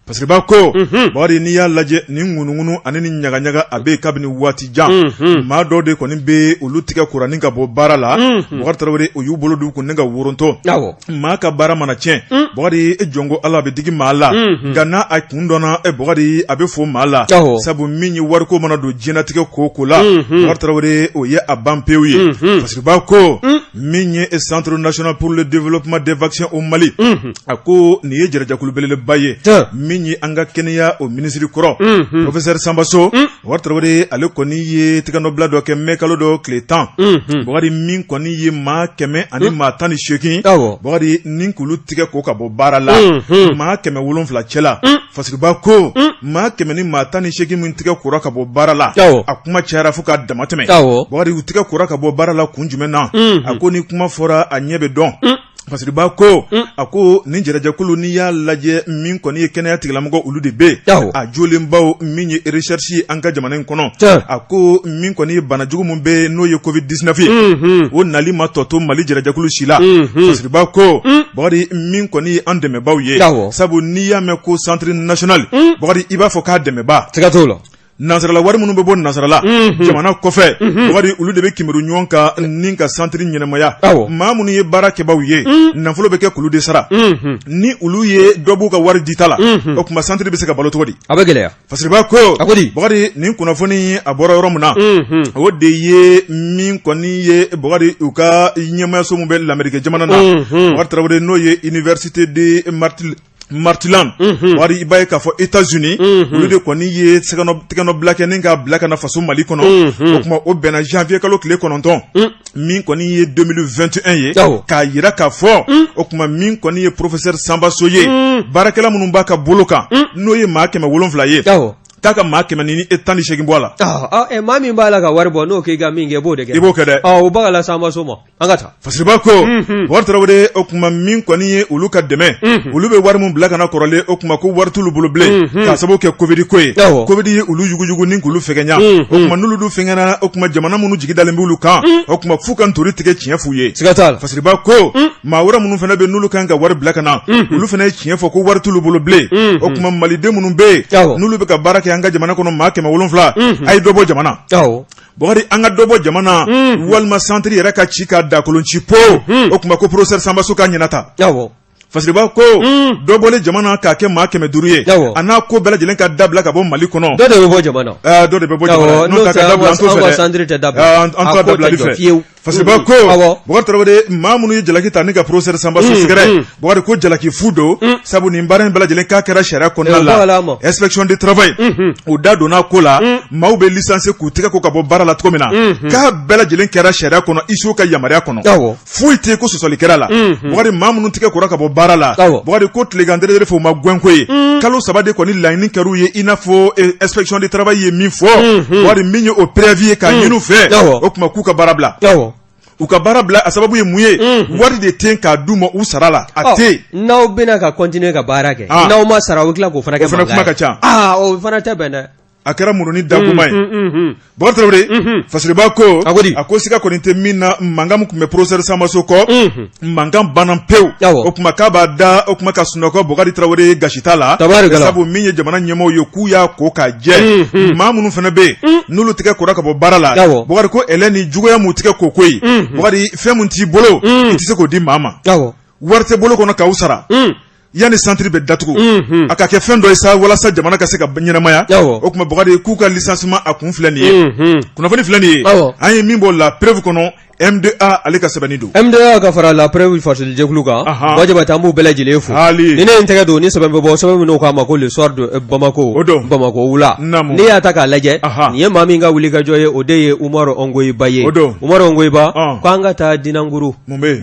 Fasiriba ko Bakari n'i y'a lajɛ nin ŋunuŋunu ani ni ɲagaɲaga a bɛ kabini waati jan maa dɔw de kɔni bɛ olu tigɛ kora ni ka bɔ baara la Bakari Tarawele u y'u bolo d'u kun ni ka worontɔ maa ka baara mana tiɲɛ Bakari e jɔn ko Ala a bɛ digi maa la nka n'a a kun dɔnna e Bakari a bɛ fo maa la sabu min ye wariko mana don diɲɛlatigɛ ko o ko la Bakari Tarawele o ye a ban pewu ye Fasiriba ko min ye Centre national pour le développement des vaccins au Mali a ko nin ye jɛrɛjɛkulu belebeleba ye min ye an ka kɛnɛya o minisiri kɔrɔ professeur Sanba So Bakari Tarawele ale kɔni ye tɛgɛnɔbila dɔ kɛ mai kalo dɔ tile 10 Bakari min kɔni ye maa 118 Bakari ni k'olu tigɛ ko ka bɔ baara la maa 700 cɛla Fasiriba ko maa 118 min tigɛ kora ka bɔ baara la a kuma cayara fo k'a damatɛmɛ Bakari u tigɛ kora ka bɔ baara la kun jumɛn na a ko ni kuma fɔra a ɲɛ bɛ dɔn Fasiriba ko a ko nin jɛrɛjɛkulu n'i y'a lajɛ min kɔni ye kɛnɛya tigilamɔgɔ olu de bɛ yen a jolenbaw min ye recherche ye an ka jamana in kɔnɔ a ko min kɔni ye banajugu min bɛ yen n'o ye covid 19 ye o nali ma tɔ to Mali jɛrɛjɛkulu si la Fasiriba ko Bakari min kɔni ye an dɛmɛbaaw ye sabu n'i y'a mɛn ko centre national Bakari i b'a fɔ k'a dɛmɛbaa siga t'o la. Nansarala wari minnu bɛ bɔ nansarala jamana kɔfɛ Bukari olu de bɛ kinbiri ɲɔgɔn kan ni ka santiri ɲɛnamaya maa minnu ye baarakɛbaw ye nafolo bɛ kɛ k'olu de sara ni olu ye dɔ b'u ka wari dita la o tuma santiri bɛ se ka balo cogo di a bɛ gɛlɛya Fasiriba ko a ko di Bukari nin kunnafoni a bɔra yɔrɔ min na o de ye min kɔni ye Bukari u ka ɲɛmayaso min bɛ Lameriki jamana na Bukari Tarawele n'o ye université de Maryland Bukari i b'a ye k'a fɔ États-Unis olu de kɔni ye tɛgɛnɔbila kɛ ni k'a bila ka na faso Mali kɔnɔ o tuma o bɛnna janvier kalo tile 9 min kɔni ye 2021 ye k'a jira k'a fɔ o tuma min kɔni ye professeur Sanba So ye baarakɛla minnu b'a ka bolo kan n'o ye maa 700 ye k'a ka maa 118 bɔ a la maa min b'a la ka wari bɔ n'o k'i ka min kɛ i b'o de kɛ i b'o kɛ dɛ o bagala Sanba So ma an ka taa Fasiriba ko Bukari Tarawele o tuma min kɔni ye olu ka dɛmɛ olu bɛ wari min bila ka na kɔrɔlen o tuma ko wari t'olu bolo bilen k'a sababu kɛ Covid ko ye Covid ye olu yuguyugu ni k'olu fɛgɛnya o tuma n'olu dun fɛgɛnna o tuma jamana minnu jigi dalen b'olu kan o tuma f'u ka ntori tigɛ tiɲɛ f'u ye siga t'a la Fasiriba ko maa wɛrɛ minnu fana bɛ n'olu kan ka wari bila ka na olu fana ye tiɲɛ fɔ ko wari t'olu bolo bilen o tuma maliden minnu bɛ yen n'olu bɛ ka baara kɛ an ka jamana kɔnɔ maa 700 a ye dɔ bɔ jamana Bukari an ka dɔ bɔ jamana walima santiri yɛrɛ ka ci ka dakolon ci po o tuma ko professeur Sanba So k'a ɲɛnata Fasiriba ko dɔ bɔlen jamana k'a kɛ maa 500 ye a n'a ko bɛɛ lajɛlen ka dabila ka bɔ Mali kɔnɔ dɔ de bɛ bɔ jamana dɔ de bɛ bɔ jamana n'o tɛ ka dabila an t'o fɛ dɛ an t'a dabilali fɛ Fasiriba ko Bukari Tarawele maa minnu ye jalaki ta ni ka professeur Sanba So sɛgɛrɛ Bukari ko jalaki fu don sabu nin baara in bɛɛ lajɛlen k'a kɛra sariya kɔnɔna la inspection du travail u da donna ko la maaw bɛ licencier k'u tɛgɛ ko ka bɔ baara la cogo min na k'a bɛɛ lajɛlen kɛra sariya kɔnɔ ISO ka yamaruya kɔnɔ foyi tɛ ko sɔsɔli kɛra la Bukari maa minnu tɛgɛ kora ka bɔ baara la Bukari ko tilegan dere fɛ u ma gɛn ko ye kalo 3 de kɔni laɲini kɛr'u ye i n'a fɔ inspection du travail ye min fɔ Bukari min ye o préavis ye k'a ɲini u fɛ o tuma k'u ka baara bila u ka baara bila a sababu ye mun ye wari de tɛ k'a d'u ma u sara la a tɛ yen n'aw bɛna ka continuer ka baara kɛ n'aw ma sara u bɛ tila k'o fana kɛ o fana kuma ka ca o fana tɛ bɛn dɛ a kɛra muruni dakuma ye Bukari Tarawele Fasiriba ko a ko siga kɔni tɛ min na mankan min tun bɛ professeur Sanba So kɔ mankan banna pewu o tuma k'a b'a da o tuma ka sunɔgɔ Bukari Tarawele gasi t'a la sabu min ye jamana ɲɛmɔgɔw ye k'u y'a ko k'a jɛ maa minnu fana bɛ yen n'olu tɛgɛ kora ka bɔ baara la Bukari ko ɛlɛ ni juguya m'u tɛgɛ ko ko ye Bukari fɛn min t'i bolo i tɛ se k'o di maa ma wari tɛ bolo kɔnɔ k'aw sara yanni santiri bɛ datugu a ka kɛ fɛn dɔ ye sa walasa jamana ka se ka ɲɛnamaya o tuma Bukari k'u ka licenciement a kun filɛ nin ye kunnafoni filɛ nin ye an ye min bɔ La Preuve kɔnɔ M2A ale ka sɛbɛnni don M2A ka fara La Preuve fasirijɛkulu kan Bajabate an b'u bɛɛ lajɛlen fo ni ne ye n tɛgɛ don ni sɛbɛn bɛ bɔ sɛbɛn min n'u k'a ma ko Le Soir de Bamako o don Bamakɔ wula n'i y'a ta k'a lajɛ nin ye maa min ka wulikajɔ ye o de ye Umaru Ongoyiba ye o don Umaru Ongoyiba k'an ka taa Dinankuru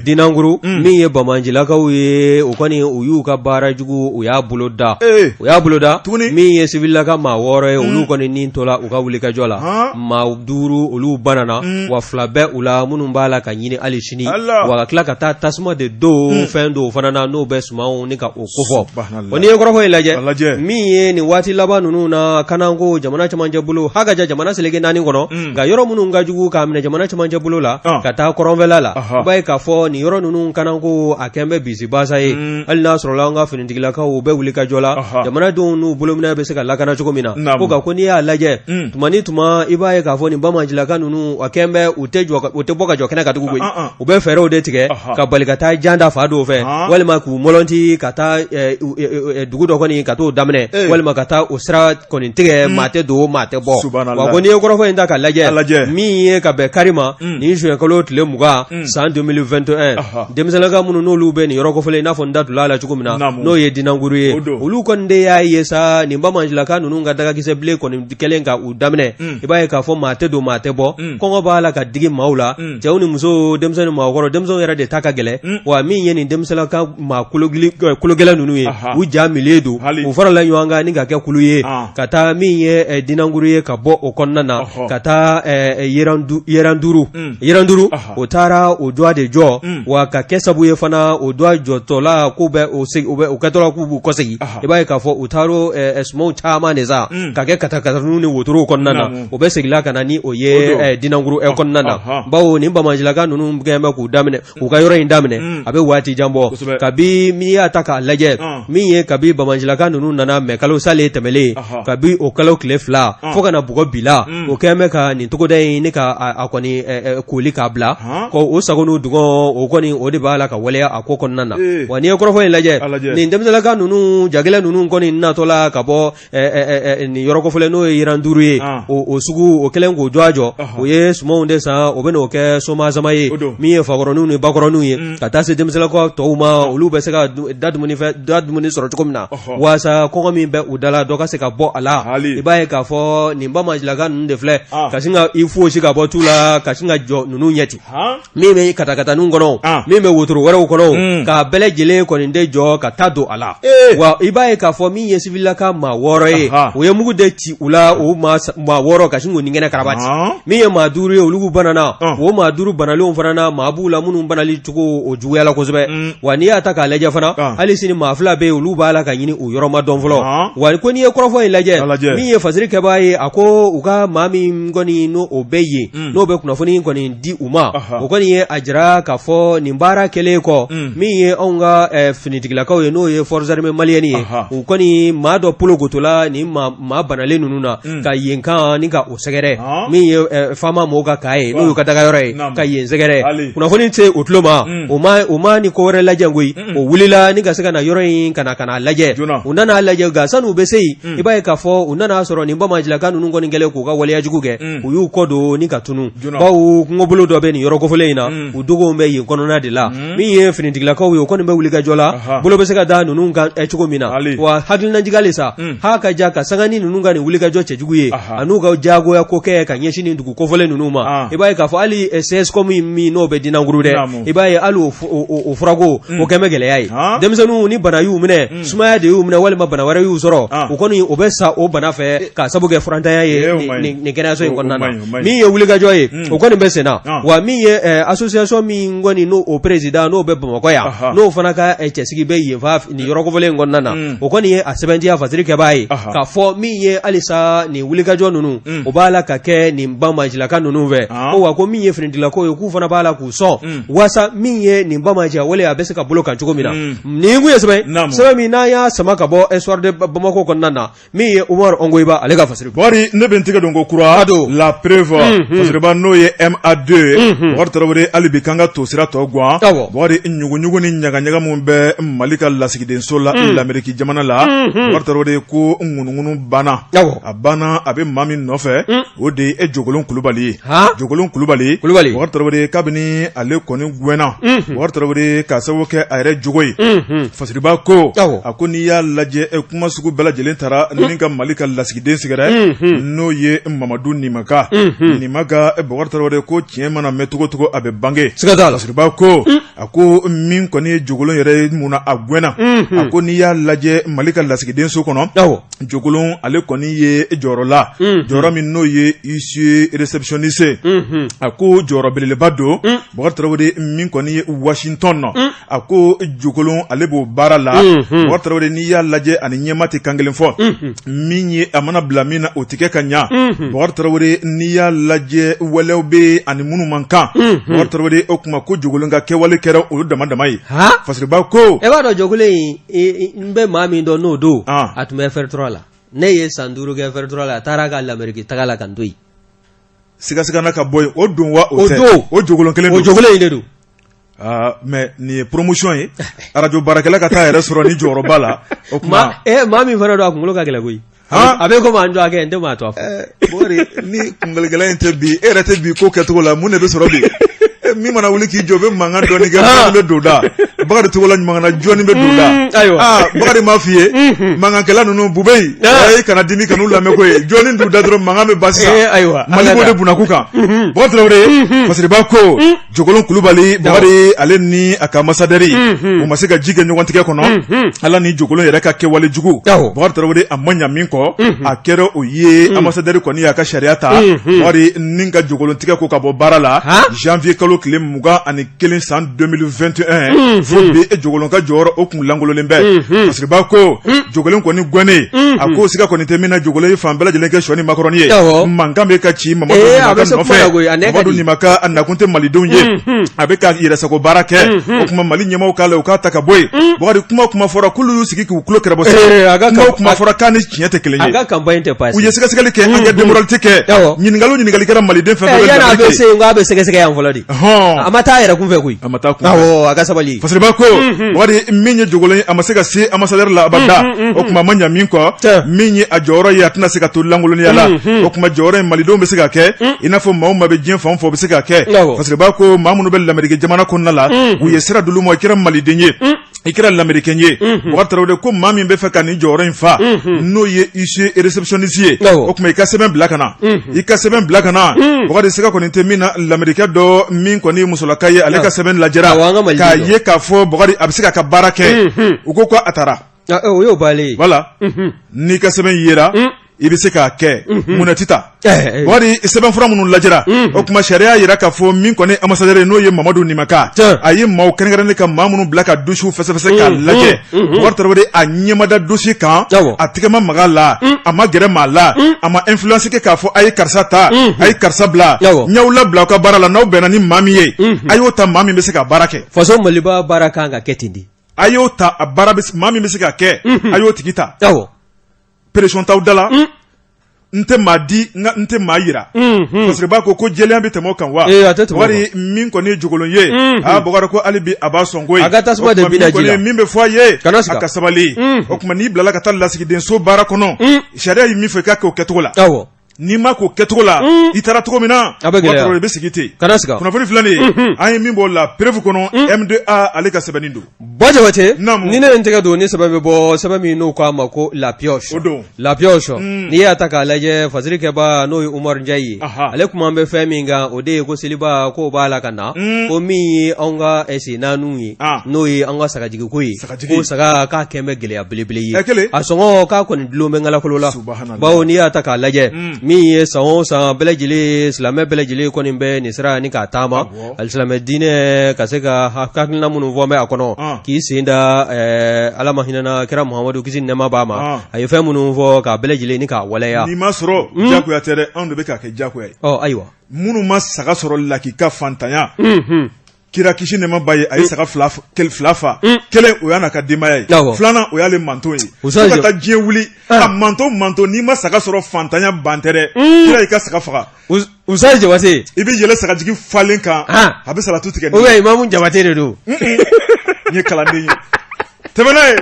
Dinankuru min ye banbaancilakaw ye o kɔni u y'u ka baara jugu u y'a boloda u y'a boloda min ye sivilaka maa 6 ye olu kɔni ni tola u ka wulikajɔ la maa 5 olu banana wa 2 bɛ u la minnu b'a la ka ɲini hali sini wa ka tila ka taa tasuma de don fɛn dɔw fana na n'o bɛ sumanw ni ka o kofɔ wa n'i ye kɔrɔfɔ in lajɛ min ye nin waati laban ninnu na kanako jamana camancɛ bolo ha ka ja jamana seleke 4 kɔnɔ nka yɔrɔ minnu ka jugu k'a minɛ jamana camancɛ bolo la ka taa kɔrɔnfɛla la i b'a ye k'a fɔ nin yɔrɔ ninnu kanako a kɛn bɛ bisibasa ye hali n'a sɔrɔla an ka finitigilakaw u bɛ wulikajɔ la jamanadenw n'u bolominɛ bɛ se ka lakana cogo min na ko nka ko n'i y'a lajɛ tuma ni tuma i b'a ye k'a fɔ nin banbaancilaka ninnu a kɛn bɛ u tɛ bɔ ka jɔ kɛnɛ kan tugun koyi u bɛ fɛɛrɛw de tigɛ ka bali ka taa jan da fa dɔw fɛ walima k'u mɔlɔnti ka taa dugu dɔ kɔni ka t'o daminɛ walima ka taa o sira kɔni tigɛ maa tɛ don maa tɛ bɔ wa ko n'i ye kɔrɔfɔ in ta k'a lajɛ min ye ka bɛn kari ma nin juin kalo tile 20 san 2021 denmisɛnninka minnu n'olu bɛ nin yɔrɔ kofɔlen i n'a fɔ n da tun la cogo min na n'o ye Dinankuru ye olu kɔni de y'a ye sa nin banbaancilaka ninnu ka dagakisɛ bilen kɔni kɛlen ka u daminɛ i b'a ye k'a fɔ maa tɛ don maa tɛ bɔ kɔngɔ b'a la ka digi maaw la cɛw ni muso denmisɛnnin ni maakɔrɔ denmisɛnw yɛrɛ de ta ka gɛlɛn wa min ye nin denmisɛnninka maa kologɛlɛn ninnu ye u ja milen don u farala ɲɔgɔn kan ni ka kɛ kulu ye ka taa min ye Dinankuru ye ka bɔ o kɔnɔna na ka taa Yeranduru Yeranduru o taara o dwa de jɔ wa ka kɛ sabu ye fana o dwa jɔtɔla k'u bɛ o kɛtɔla k'u b'u kɔsegin i b'a ye k'a fɔ u taara sumanw caman de sa ka kɛ katakataninw ni wotorow kɔnɔna na o bɛ seginna ka na ni o ye Dinankuru kɔnɔna na bawo nin nin banbaancilaka ninnu kɛlen bɛ k'u daminɛ u ka yɔrɔ in daminɛ a bɛ waati jan bɔ kabi n'i y'a ta k'a lajɛ min ye kabi banbaancilaka ninnu nana mɛ kalo salen tɛmɛlen kabi o kalo tile 2 fo ka na bugɔ bi la o kɛlen bɛ ka nin togoda in ni ka a kɔni koli k'a bila ko o sago n'u dungɔ o kɔni o de b'a la ka waleya a ko kɔnɔna na wa n'i ye kɔrɔfɔ in lajɛ nin denmisɛnninlaka ninnu jagɛlɛn ninnu kɔni natɔ la ka bɔ nin yɔrɔ kofɔlen n'o ye Yiranduuru ye o sugu o kɛlen k'o jɔ a jɔ u ye sumanw de san o bɛ n'o kɛ somasama ye min ye fakɔrɔninw ni bakɔrɔninw ye ka taa se denmisɛnninlakaw tɔw ma olu bɛ se ka da dumuni sɔrɔ cogo min na waasa kɔngɔ min bɛ u da la dɔ ka se ka bɔ a la i b'a ye k'a fɔ nin banbaancilaka ninnu de filɛ ka sin ka i fosi ka bɔ tu la ka sin ka jɔ ninnu ɲɛ ten min bɛ katakataninw kɔnɔ min bɛ wotoro wɛrɛw kɔnɔ k'a bɛɛ lajɛlen kɔni de jɔ ka taa don a la wa i b'a ye k'a fɔ min ye sivilaka maa 6 ye u ye mugu de ci u la o maa 6 ka sin k'u ni kɛnɛ karabati min ye maa 5 ye olu banana o maa 5 banalenw fana na maa b'u la minnu banali cogo o juguyala kosɛbɛ wa n'i y'a ta k'a lajɛ fana hali sini maa 2 bɛ yen olu b'a la ka ɲini u yɔrɔ ma dɔn fɔlɔ wa ko n'i ye kɔrɔfɔ in lajɛ min ye fasiri kɛbaa ye a ko u ka maa min kɔni n'o o bɛ yen n'o bɛ kunnafoni kɔni di u ma o kɔni ye a jira k'a fɔ nin baara kɛlen kɔ min ye anw ka finitigilakaw ye n'o ye forces armées maliennes ye u kɔni maa dɔ polokotola nin maa banalen ninnu na ka yen kan ni ka o sɛgɛrɛ min ye FAMa mɔgɔw ka camp ye n'o y'u ka dagayɔrɔ ye ka yen sɛgɛrɛ kunnafoni se u tulo ma u ma ni ko wɛrɛ lajɛ koyi o wulila ni ka se ka na yɔrɔ in ka na ka n'a lajɛ u nana lajɛ nka sani u bɛ se yen i b'a ye k'a fɔ u nana sɔrɔ nin banbaancilaka ninnu kɔni kɛlen k'u ka waleya jugu kɛ u y'u kɔ don ni ka tunun bawo kungobolo dɔ bɛ nin yɔrɔ kofɔlen in na u dogo bɛ yen kɔnɔna de la min ye finitigilakaw ye o kɔni bɛ wulikajɔ la bolo bɛ se ka da ninnu kan cogo min na wa hakilinajigin halisa ha ka ja ka sanga ni ninnu ka nin wulikajɔ cɛjugu ye an'u ka jagoya ko kɛ ka ɲɛsin nin dugu kofɔlen ninnu ma i b'a ye k'a fɔ hali CSCOM min n'o bɛ Dinankuru dɛ i b'a ye hali o furako o kɛlen bɛ gɛlɛya ye denmisɛnninw ni bana y'u minɛ sumaya de y'u minɛ walima bana wɛrɛ y'u sɔrɔ u kɔni o bɛ sa o bana fɛ k'a sabu kɛ furantanya ye nin kɛnɛyaso in kɔnɔna na min ye wulikajɔ ye o kɔni bɛ senna wa min ye association min kɔni n'o o président n'o bɛ Bamakɔ yan n'o fana ka cɛsigi bɛ yen fa nin yɔrɔ kofɔlen in kɔnɔna na o kɔni ye a sɛbɛntiya fasiri kɛbaa ye k'a fɔ min ye halisa nin wulikajɔ ninnu o b'a la ka kɛ nin banbaancilaka ninnu fɛ ko wa ko min ye finitigilakaw ye k'u fana b'a la k'u sɔn waasa min ye nin banbaanciya wale a bɛ se ka bolo kan cogo min na nin kun ye sɛbɛn sɛbɛn min n'an y'a sama ka bɔ Soir de Bamako kɔnɔna na min ye Umaru Ongoyiba ale ka fasiri Bɔkari ne bɛ n tɛgɛ don ko kura don La Preuve fasiriba n'o ye MA2 ye Bɔkari Tarawele hali bi k'an ka tosira tɔ gan Bɔkari ɲuguɲugu ni ɲagaɲaga min bɛ Mali ka lasigidenso la Lameriki jamana la Bɔkari Tarawele ko ŋunuŋunu banna a banna a bɛ maa min nɔfɛ o de ye Jogolon Kulubali ye Jogolon Kulubali Kulubali Bɔkari Tarawele kabini ale kɔni gɛnna Bɔkari Tarawele k'a sababu kɛ a yɛrɛ jogo ye fasiriba ko a ko n'i y'a lajɛ kuma sugu bɛɛ lajɛlen taara ni ka Mali ka lasigiden sɛgɛrɛ n'o ye Mamadu Nimaka Nimaka Bɔkari Tarawele ko tiɲɛ mana mɛn cogo cogo a bɛ bange fasiriba ko a ko min kɔni ye Jogolon yɛrɛ ye mun na a gɛnna a ko n'i y'a lajɛ Mali ka lasigidenso kɔnɔ Jogolon ale kɔni ye jɔyɔrɔ la jɔyɔrɔ min n'o ye huissier réceptionniste a ko jɔyɔrɔ belebeleba don Bɔkari Tarawele min kɔni ye Washington nɔ a ko Jogolon ale b'o baara la Bɔkari Tarawele n'i y'a lajɛ ani ɲɛmaa tɛ kan kelen fɔ min ye a mana bila min na o tɛ kɛ ka ɲa Bɔkari Tarawele n'i y'a lajɛ walew bɛ ani minnu man kan Bɔkari Tarawele o tuma ko Jogolon ka kɛwale kɛra olu dama dama ye fasiriba ko e b'a dɔn Jogolon in n bɛ maa min dɔn n'o don a tun bɛ FR3 la ne ye san 5 kɛ FR3 la a taara ka Lameriki taga la ka n to yen sigasigana ka bɔ yen o don wa o tɛ o Jogolon kelen o Jogolon in de don mais nin ye promotion ye arajo baarakɛla ka taa yɛrɛ sɔrɔ ni jɔyɔrɔba la o tuma maa min fana don a kunkolo ka gɛlɛn koyi a bɛ komi an jɔ a kɛ n tɛ maa tɔgɔ fɔ Bɔkari ni kunkologɛlɛya in tɛ bi e yɛrɛ tɛ bi ko kɛcogo la mun de bɛ sɔrɔ bi min mana wuli k'i jɔ o bɛ mankan dɔɔni kɛ jɔnni bɛ don da Bakari Togola ɲuman na jɔnni bɛ don da ayiwa Bakari m'a f'i ye mankankɛla ninnu Bubɛyi ayi kana dimi kan'u lamɛn ko ye jɔnni don da dɔrɔn mankan bɛ ban sisan ayiwa Mali b'o de bunakun kan Bɔkari Tarawele Fasiriba ko Jogolon Kulubali Bakari ale ni a ka ambassadeur u ma se ka ji kɛ ɲɔgɔn tigɛ kɔnɔ ala ni Jogolon yɛrɛ ka kɛwale jugu Bakari Tarawele a ma ɲa min kɔ a kɛra o ye ambassadeur kɔni y'a ka sariya ta Bakari ni ka Jogolon tigɛ ko ka bɔ baara la janvier kalo tile 21 san 2021 fo Ko bi e Jogolon ka jɔyɔrɔ o kun lankololen bɛ. Fasiriba ko Jogolon kɔni gɛnnen, a ko siga kɔni tɛ min na, Jogolon ye fan bɛɛ lajɛlen kɛ sɔ ni makɔrɔni ye. Mankan bɛ ka ci Mamadu nɔfɛ. Mamadu Nimaka a nakun tɛ malidenw ye, a bɛ ka yɛrɛsago baara kɛ. O tuma Mali ɲɛmaaw k'a la, u k'a ta ka bɔ yen. Bukari, kuma kuma fɔra k'olu y'u sigi k'u tulo kɛrɛbɔ, kuma kuma fɔra k'a ni tiɲɛ tɛ kelen ye. A ka campagne tɛ U ye sɛgɛsɛgɛli kɛ, enquête de moralité kɛ, ɲininkali kɛra maliden fɛn fɛn yanni a bɛ se yen, k'a bɛ sɛgɛsɛgɛ yan fɔlɔ de. A ma taa yɛrɛ kunfɛ koyi. A ma taa kunfɛ. Awɔ, a ka sabali. Fasiriba ko Bukari, min ye Jogolon ye, a ma se ka se ambassadeur la abada. O tuma a ma ɲa min kɔ, min ye a jɔyɔrɔ ye, a tɛna se ka to lankoloniya la. O tuma jɔyɔrɔ in, malidenw bɛ se ka kɛ i n'a fɔ maa o maa bɛ diɲɛ fan o fan, o bɛ se ka kɛ. Fasiriba ko maa minnu bɛ Lameriki jamana kɔnɔna la, u ye sira d'olu ma. I kɛra maliden ye, i kɛra lamerikɛn ye, Bukari Tarawele ko maa min bɛ fɛ ka nin jɔyɔrɔ in fa, n'o ye huissier réceptionniste ye, o tuma i ka sɛbɛn bila ka na, i ka sɛbɛn bila ka na. Bukari, siga kɔni tɛ min na, lamerikɛ dɔ min kɔni ye musolaka ye, ale ka sɛbɛn lajɛra k'a ye k'a fɔ Bukari a bɛ se k'a ka baara kɛ. U ko ko a taara. O y'o bannen ye. Voilà, n'i ka sɛbɛn yera, i bɛ se k'a kɛ, munna tɛ taa? Bukari, sɛbɛnfura minnu lajɛra, o tuma sariya yira k'a fɔ min kɔni ambassadeur ye, n'o ye Mamadu Nimaka, a ye maaw kɛrɛnkɛrɛnnen ka maa minnu bila ka dossier fɛsɛfɛsɛ k'a lajɛ. Bukari Tarawele, a ɲɛ ma da dossier kan, a tɛgɛ ma maga la, a ma gɛrɛ maa la, a ma influence kɛ k'a fɔ a ye karisa ta, a ye karisa bila. N y'aw labila aw ka baara la, n'aw bɛnna ni maa min ye, a y'o ta, maa min bɛ se ka baara kɛ. Faso Maliba baara kan ka kɛ ten de. A y'o ta, a baara maa min bɛ se ka kɛ, a y'o tigi ta. Pression t'aw da la, n tɛ maa di, n tɛ maa yira. Fasiriba ko ko jɛlenya bɛ tɛmɛ o kan wa? Bukari, min kɔni ye Jogolon ye, aa Bukari ko hali bi a b'a sɔn ko ye. A ka tasuma de bɛ ji la. Min bɛ fɔ a ye, a ka sabali. O tuma n'i bilala ka taa lasigidenso baara kɔnɔ, sariya ye min fɔ, i ka kɛ o kɛcogo la. N'i ma k'o kɛcogo la, i taara cogo min na, a bɛ gɛlɛya, i bɛ sigi ten. Kana siga. Kunnafoni filɛ nin ye, an ye min bɔ La Preuve kɔnɔ, M2A ale ka sɛbɛnni don. Ba Jabate, ni ne ye n tɛgɛ don ni sɛbɛn bɛ bɔ, sɛbɛn min n'o k'a ma ko La Pioche. O don. La Pioche, n'i y'a ta k'a lajɛ, fasirikɛba n'o ye Umaru Njayi ye, ale kuma bɛ fɛn min kan, o de ye ko seliba k'o b'a la ka na, ko min ye anw ka sen naaniw ye, n'o ye an ka sagajigiko ye, ko saga k'a kɛn bɛ gɛlɛya belebele ye, a sɔngɔ k'a kɔni dulon bɛ ngalakolo la. Bawo n'i y'a ta k'a lajɛ, min ye san o san bɛɛ lajɛlen, silamɛ bɛɛ lajɛlen kɔni bɛ nin sira ni k'a taama, alisilamɛ diinɛ ka se ka hakilina minnu fɔ bɛ a kɔnɔ, k'i sen da Ala ma hinɛna kira Muhamadu, kisi ni nɛɛma b'a ma, a ye fɛn minnu fɔ k'a bɛɛ lajɛlen ni k'a waleya. N'i ma sɔrɔ, jagoya tɛ dɛ, anw de bɛ k'a kɛ jagoya ye. Ayiwa, minnu ma saga sɔrɔ lakika fantanya, kira kisi nɛɛma b'a ye, a ye saga fila fila fa, kelen o y'a n'a ka denbaya ye, filanan o y'ale manton ye, fo ka taa diɲɛ wuli. A manton manton, n'i ma saga sɔrɔ, fantanya ban tɛ dɛ. Kira y'i ka saga faga. Usa Jabate, i bɛ yɛlɛ sagajigi falen kan, a bɛ salatu tigɛ. Ou bien imamu Jabate de don. N ye kalanden ye. Tɛmɛ n'a ye.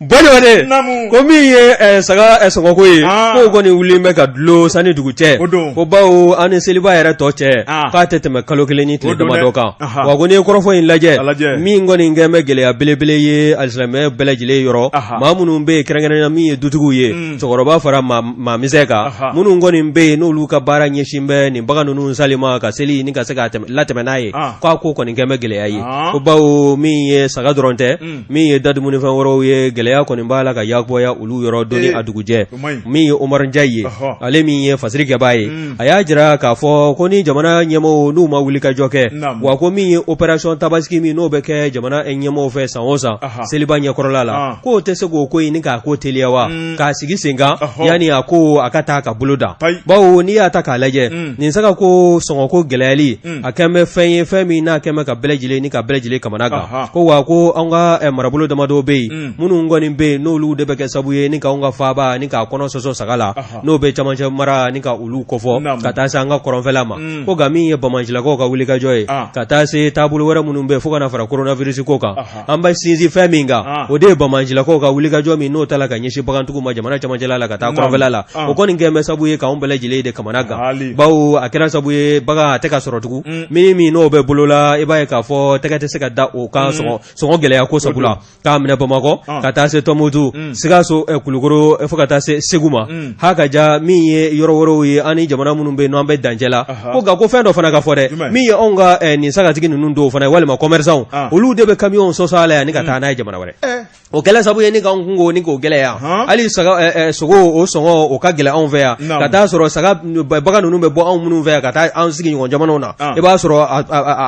Ba Jabate, ko min ye saga sɔngɔko ye, k'o kɔni wulilen bɛ ka dulon san ni dugu cɛ. Ko bawo an ni seliba yɛrɛ tɔ cɛ, k'a tɛ tɛmɛ kalo kelen ni tile damadɔ kan. Wa ko n'i ye kɔrɔfɔ in lajɛ, min kɔni kɛn bɛ gɛlɛya belebele ye alisilamɛ bɛɛ lajɛlen yɔrɔ, maa minnu bɛ yen, kɛrɛnkɛrɛnnenya min ye dutigiw ye, cɛkɔrɔba fara maa misɛn kan, minnu kɔni bɛ yen n'olu ka baara ɲɛsin bɛ nin bagan ninnu sanni ma ka seli ni ka se k'a latɛmɛ n'a ye, k'a ko kɔni kɛn bɛ gɛlɛya ye. Ko bawo min ye saga dɔrɔn tɛ, min ye da dumunifɛn wɛrɛw ye, gɛlɛya kɔni b'a la ka yakubaya olu yɔrɔ don ni a dugujɛ. Min ye Umaru Njayi ye, ale min ye fasirikɛbaa ye, a y'a jira k'a fɔ ko ni jamana ɲɛmɔgɔw n'u ma wuli ka jɔ kɛ, wa ko min ye opération tabaski min n'o bɛ kɛ jamana ɲɛmɔgɔw fɛ san o san seliba ɲɛkɔrɔla la, k'o tɛ se k'o ko in ni k'a ko teliya wa k'a sigi sen kan yanni a ko a ka taa ka bolo da. Bawo n'i y'a ta k'a lajɛ, nin saga ko sɔngɔko gɛlɛyali, a kɛn bɛ fɛn ye, fɛn min n'a kɛn bɛ ka bɛɛ lajɛlen ni ka bɛɛ lajɛlen kamana gan. Ko wa ko an ka marabolo damadɔ bɛ yen minnu kɔni bɛ yen n'olu de bɛ kɛ sabu ye ni k'anw ka faaba ni k'a kɔnɔ sɔsɔ saga la, n'o bɛ camancɛ mara ni ka olu kofɔ ka taa se an ka kɔrɔnfɛla ma. Ko nka min ye banbaancilakaw ka wulikajɔ ye ka taa se taabolo wɛrɛ minnu bɛ fo ka na fara coronavirus ko kan, an bɛ sinsin fɛn min kan, o de ye banbaancilakaw ka wulikajɔ min n'o tala ka ɲɛsin bagantigiw ma jamana camancɛla la ka taa kɔrɔnfɛla la, o kɔni kɛn bɛ sabu ye k'anw bɛɛ lajɛlen de kamana gan, bawo a kɛra sabu ye bagan a tɛ ka sɔrɔ tugun, min n'o bɛ bolo la, i b'a ye k'a fɔ tɛgɛ tɛ se ka da o kan sɔngɔ gɛlɛya ko sabu la, k'a minɛ Bamakɔ ka taa se Tɔnbukutu, Sikaso, Kulukoro, fo ka taa se Segu ma, ha ka ja min ye yɔrɔ wɛrɛw ye an ni jamana minnu bɛ yen n'an bɛ dancɛ la. Ko nka ko fɛn dɔ fana ka fɔ dɛ, min ye anw ka nin sagatigi ninnu dɔw fana ye walima commerçants, olu de bɛ camion sɔsɔ a la yan ni ka taa n'a ye jamana wɛrɛ. O kɛlen sabu ye ni k'anw kunko ni k'o gɛlɛya, hali saga sogo o sɔngɔ o ka gɛlɛn anw fɛ yan, ka taa sɔrɔ saga bagan ninnu bɛ bɔ anw minnu fɛ yan ka taa an sigiɲɔgɔn jamanaw na, i b'a sɔrɔ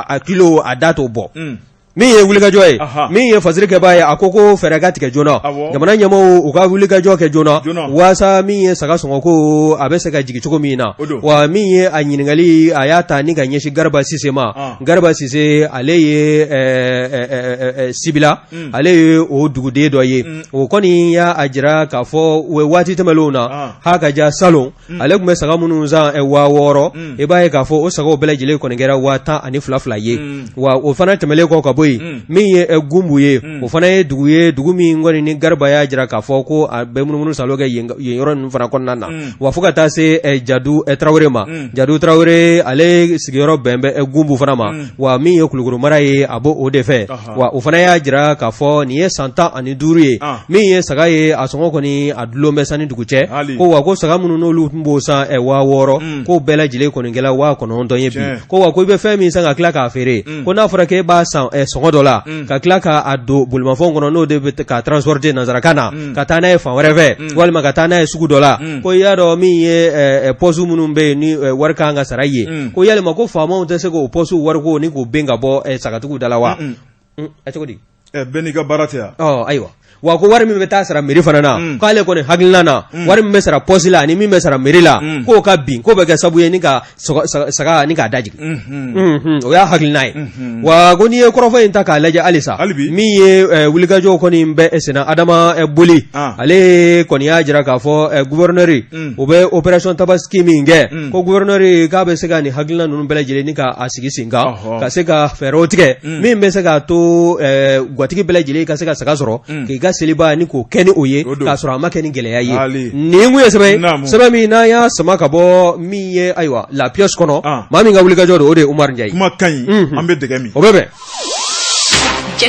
a kilo a da t'o bɔ. Min ye wulikajɔ ye, min ye fasiri kɛbaa ye, a ko ko fɛɛrɛ ka tigɛ joona, jamana ɲɛmaaw u ka wulikajɔ kɛ joona waasa min ye saga sɔngɔ ko a bɛ se ka jigin cogo min na. Wa min ye a ɲininkali, a y'a ta ni ka ɲɛsin Gariba Sise ma. Gariba Sise, ale ye Sibila, ale ye o duguden dɔ ye. O kɔni y'a jira k'a fɔ waati tɛmɛnlenw na, ha ka ja salon, ale tun bɛ saga minnu san 6000, i b'a ye k'a fɔ o sagaw bɛɛ lajɛlen kɔni kɛra 12,000 fila ye. Wa o fana tɛmɛnlen kɔ ka bɔ yen, min ye Gunbu ye, o fana ye dugu ye, dugu min kɔni ni Gariba y'a jira k'a fɔ ko a bɛ munumunu salo kɛ yen yɔrɔ ninnu fana kɔnɔna na. Wa fo ka taa se Jadu Tarawele ma. Jadu Tarawele, ale sigiyɔrɔ bɛn bɛ Gunbu fana ma. Wa min ye Kulukoro mara ye, a b'o de fɛ. Wa o fana y'a jira k'a fɔ nin ye san 15 ye, min ye saga ye, a sɔngɔ kɔni a dulon bɛ san ni dugu cɛ. Ko wa ko saga minnu n'olu tun b'o san 6000, k'o bɛɛ lajɛlen kɔni kɛla 9000 ye bi. Ko wa ko i bɛ fɛn min san ka tila k'a feere, ko n'a fɔra k'e b'a san sɔngɔ dɔ la ka tila k'a don bolimafɛnw kɔnɔ, n'o de bɛ ka transporter nansarakan na, ka taa n'a ye fan wɛrɛ fɛ, walima ka taa n'a ye sugu dɔ la, ko i y'a dɔn min ye poste minnu bɛ yen ni wari kan ka sara ye, ko yalima ko faamaw tɛ se k'o poste wariko ni k'o bin ka bɔ sagatigiw da la wa? A cogo di? Bɛɛ n'i ka baara tɛ yan. Ayiwa, wa ko wari min bɛ taa sara mairie fana na, k'ale kɔni hakilina na, wari min bɛ sara poste la ani min bɛ sara mairie la, k'o ka bin, k'o bɛ kɛ sababu ye ni ka saga ni k'a dajigin. O y'a hakilina ye. Wa ko n'i ye kɔrɔfɔ in ta k'a lajɛ halisa, min ye wulikajɔw kɔni bɛ senna, Adama Boli, ale kɔni y'a jira k'a fɔ gouverneur, o bɛ opération Tabaski min kɛ, ko gouverneur k'a bɛ se ka nin hakilina ninnu bɛɛ lajɛlen ni k'a sigi sen kan, ka se ka fɛɛrɛw tigɛ min bɛ se k'a to gatigi bɛɛ lajɛlen ka se ka saga sɔrɔ k'i ka seliba ni k'o kɛ ni o ye, k'a sɔrɔ a ma kɛ ni gɛlɛya ye. Nin kun ye sɛbɛn sɛbɛn min n'an y'a sama ka bɔ min ye, ayiwa, La Pioche kɔnɔ, maa min ka wulikajɔ don, o de ye Umaru Njayi. Kuma ka ɲi, an bɛ dɛgɛ min. O bɛ bɛn.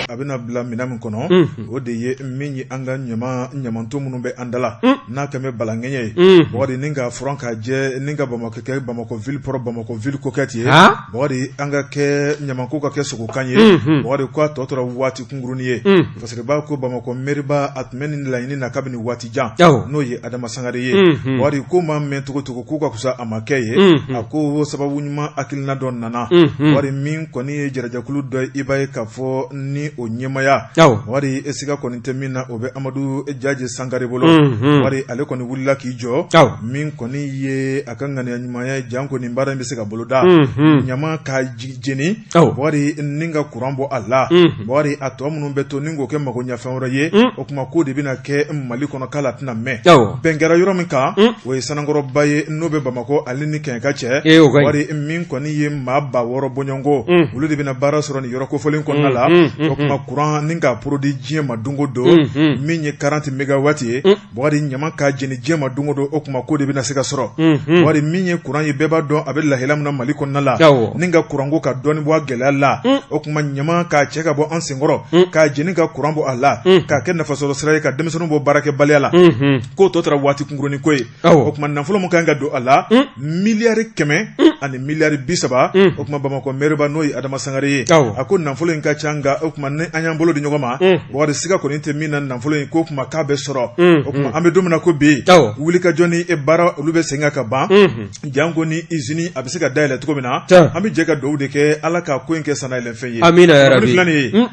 A bɛna bila minɛn min kɔnɔ, o de ye min ye an ka ɲamanton minnu bɛ an da la, n'a kɛlen bɛ balankɛɲɛ ye, Bɔkari, ni ka furan ka jɛ, ni ka Bamakɔ kɛ Bamakɔ ville propre, Bamakɔ ville coquette ye. Bɔkari, an ka kɛ ɲamanko ka kɛ sogokan ye. Bɔkari, ko a tɔ tora waati kunkurunnin ye. Fasiriba ko Bamakɔ meriba, a tun bɛ nin laɲini na kabini waati jan, n'o ye Adama Sangare ye. Bɔkari, ko ma mɛn cogo cogo, k'u ka fisa a ma kɛ ye. A ko sababu ɲuman hakilina dɔ nana, Bɔkari, min kɔni ye jɛrɛjɛkulu dɔ ye, i b'a ye k'a fɔ ni o ɲɛmaaya, Bɔkari, e siga kɔni tɛ min na, o bɛ Amadu Jaje Sankare bolo. Bɔkari, ale kɔni wulila k'i jɔ, min kɔni ye a ka ŋaniya ɲumanya ye, janko nin baara in bɛ se ka boloda, ɲama ka jeni, Bɔkari, ni ka kuran bɔ a la. Bɔkari, a tɔ minnu bɛ to, ni k'o kɛ mago ɲɛfɛn wɛrɛ ye, o tuma k'o de bɛna kɛ Mali kɔnɔ, k'a la tɛna mɛn. Bɛn kɛra yɔrɔ min kan, o ye Sanankɔrɔba ye, n'o bɛ Bamakɔ ale ni Kɛɲɛka cɛ. Bɔkari, min kɔni ye maa 6000 bɔɲɔgɔnko, olu de bɛna baara sɔrɔ nin yɔrɔ kofɔlen kɔnɔna la. O tuma kuran ni ka produit diɲɛ ma don o don, min ye 40 mégawatts ye. Bɔkari, ɲama ka jeni diɲɛ ma don o don, o tuma k'o de bɛna se ka sɔrɔ. Bɔkari, min ye kuran ye, bɛɛ b'a dɔn a bɛ lahala min na Mali kɔnɔna la, ni ka kuranko ka dɔɔnin bɔ a gɛlɛya la. O tuma ɲama k'a cɛ ka bɔ an senkɔrɔ, k'a jeni ka kuran bɔ a la, k'a kɛ nafasɔrɔ sira ye, ka denmisɛnninw bɔ baarakɛbaliya la, k'o tɔ tora waati kunkurunnin ko ye. O tuma nafolo min kan ka don a la, 130 miliyari, o tuma Bamakɔ mɛriba, n'o ye Adama Sangare ye, a ko nafolo in ka ca, nka o tuma ni an y'an bolo di ɲɔgɔn ma, Bɔkari, siga kɔni tɛ min na, nafolo in k'o tuma k'a bɛ sɔrɔ. O tuma an bɛ don min na ko bi, wulikajɔ ni e baara olu bɛ sen kan ka ban, janko ni usine a bɛ se ka dayɛlɛ cogo min na. An bɛ jɛ ka dugawu de kɛ, Ala ka ko in kɛ sannayɛlɛnfɛn ye. Amina yarabi.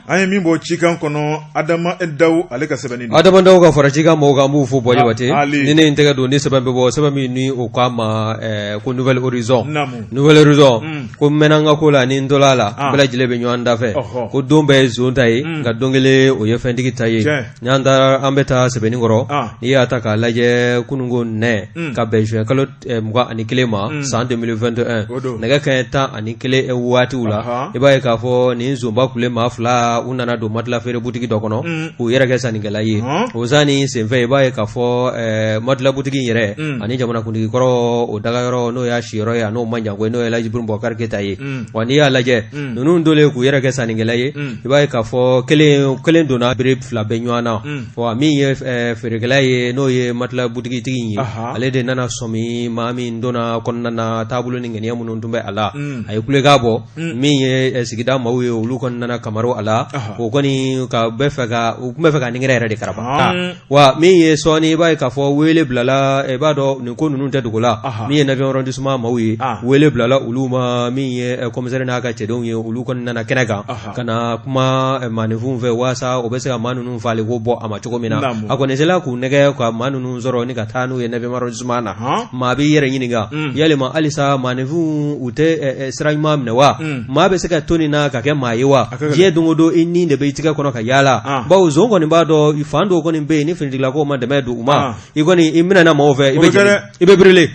An ye min bɔ cikan kɔnɔ, Adama Daw, ale ka sɛbɛnni don. Adama Daw ka fara cikan mɔgɔw kan, an b'u fo. Bɔ Jabate, ni ne ye n tɛgɛ don ni sɛbɛn bɛ bɔ, sɛbɛn min ni o k'a ma ko Nouvel Horizon. Nouvel Horizon ko n mɛnna n ka ko la ni n tola a la, bɛɛ lajɛlen bɛ ɲɔgɔn da fɛ, ko don bɛɛ ye zon ta ye, nka don kelen o ye fɛntigi ta ye. N'an taara, an bɛ taa Sɛbɛnnikɔrɔ. N'i y'a ta k'a lajɛ, kununko ntɛnɛn ka bɛn juin kalo 21 ma, san 2021, nɛgɛ kanɲɛ 11 waatiw la, i b'a ye k'a fɔ nin zonba kule maa fila, u nana don matelas feere butigi dɔ kɔnɔ k'u yɛrɛ kɛ sannikɛla ye. O sanni senfɛ, i b'a ye k'a fɔ matelas butigi in yɛrɛ ani jamanakuntigi kɔrɔ o dagayɔrɔ, n'o y'a siyɔrɔ ye, a n'o man jan koyi, n'o ye Elhaji Ibrahim Bubakari Keyita ye. Wa n'i y'a lajɛ, ninnu donnen k'u yɛrɛ kɛ sannikɛla ye, i b'a ye k'a fɔ kelen donna, bere fila bɛ ɲɔgɔn na. Wa min ye feerekɛla ye, n'o ye matelas butigitigi in ye, ale de nana sɔmi maa min donna kɔnɔna na, taabolo ni ŋaniya minnu tun bɛ a la, a ye kulekan bɔ. Min ye sigida maaw ye, olu kɔni nana kamaru a la. O kɔni ka bɛ fɛ ka u tun bɛ fɛ ka nin yɛrɛ de karaba. Wa min ye sɔɔni, i b'a ye k'a fɔ wele bilala, i b'a dɔn nin ko ninnu tɛ dogo la, min ye neuvième arrondissement maaw ye. Wele bilala olu ma min ye commissaire n'a ka cɛdenw ye, olu kɔni nana kɛnɛ kan ka na kuma maaninfinw fɛ walasa o bɛ se ka maa ninnu faali ko bɔ a ma cogo min na. A kɔni sela k'u nɛgɛ ka maa ninnu sɔrɔ ni ka taa n'u ye 9e arrondissement na. Maa b'i yɛrɛ ɲininka, yalima halisa maaninfinw u tɛ sira ɲuman minɛ wa? Maa bɛ se ka to nin na ka kɛ maa ye wa? Diɲɛ don o don i ni de bɛ i tɛgɛ kɔnɔ ka yaala, bawo zon kɔni b'a dɔn fan dɔw kɔni bɛ yen, ni finitigilakaw ma dɛmɛ don u ma, i kɔni i minɛna maaw fɛ, i bɛ jeni, i bɛ brûler.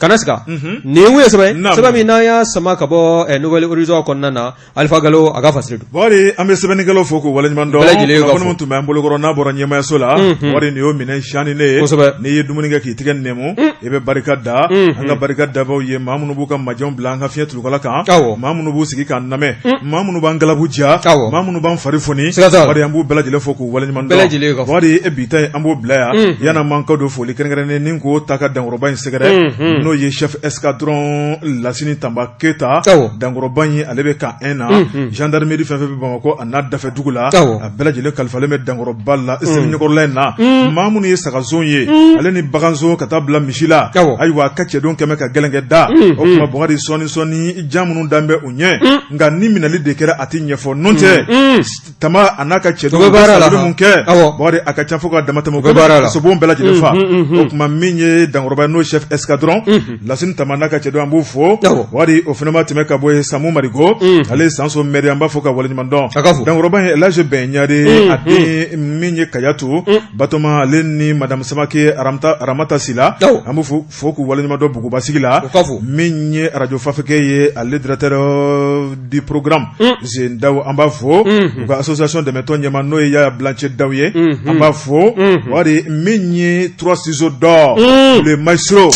Kana siga, nin ye sɛbɛn sɛbɛn min n'an y'a sama ka bɔ Nouvel Horizon kɔnɔna na. Alifa Galo a ka fasiri don. Bakari, an bɛ sɛbɛnnikɛlaw fo k'u waleɲuman dɔn. Bɛɛ lajɛlen ka fo. Kunnafoni tun bɛ an bolokɔrɔ n'a bɔra ɲɛmayaso la. Bakari, nin y'o minɛn siyani ne ye. Kosɛbɛ. N'i ye dumuni kɛ k'i tigɛ nɛmu, i bɛ barika da. An ka barika dabaw ye maa minnu b'u ka majɛnw bila an ka fiɲɛ tulukala kan. Awɔ. Maa minnu b'u sigi k'an lamɛn. Maa minnu b'an galabu diya. Awɔ. Maa minnu b'an fari foni. Siga t'a la. Bakari, an b'u bɛɛ lajɛlen fo k'u waleɲuman dɔn. Bɛɛ lajɛlen ka fo. Bakari, e bi ta in an b'o bila yan. Yan'an b'an kɔ don foli kɛrɛnkɛrɛnnen ni k'o ta ka dankɔrɔba in sɛgɛrɛ. N'o ye chef escadron Lasini Tanba Keyita dankɔrɔba in, ale bɛ camp 1 na. Gendarmerie fɛn fɛn bɛ Bamakɔ a n'a dafɛ dugu la, a bɛɛ lajɛlen kalifalen bɛ dankɔrɔba la seli ɲɛkɔrɔla in na. Maa minnu ye sagason ye, ale ni baganson ka taa bila misi la, ayiwa, a ka cɛdenw kɛmɛ ka gɛlɛnkɛ da. O tuma Bakari, sɔɔni sɔɔni jan minnu dan bɛ u ɲɛ, nka ni minɛli de kɛra a tɛ ɲɛfɔ n'o tɛ. Tama a n'a ka cɛdenw bɛ baara la mun kɛ, Bakari, a ka ca fo ka damatɛmɛ, u bɛ baara la kasobon bɛɛ lajɛlen fa. O tuma min ye dankɔrɔba n'o chef escadron Lasini Tama n'a ka cɛdenw, an b'u fo. Bakari, o fana ma tɛmɛ ka bɔ yen, Samu Marigo, ale ye Sanso maire, an b'a fo ka waleɲuman dɔn. Dankɔrɔba in, Elhaji Ben Ɲare, a den min ye Kayatu Batoma, ale ni madame Samake Aramata Sila, an b'u fo fo k'u waleɲuman dɔn Bugubasigi la. Min ye arajo Fafekɛ ye, ale directeur du programme Zen Daw, an b'a fo. U ka association dɛmɛtɔn ɲɛmaa, n'o ye Yaya Blanchet Daw ye, an b'a fo. Bakari, min ye trois ciseaux d'or, le maestro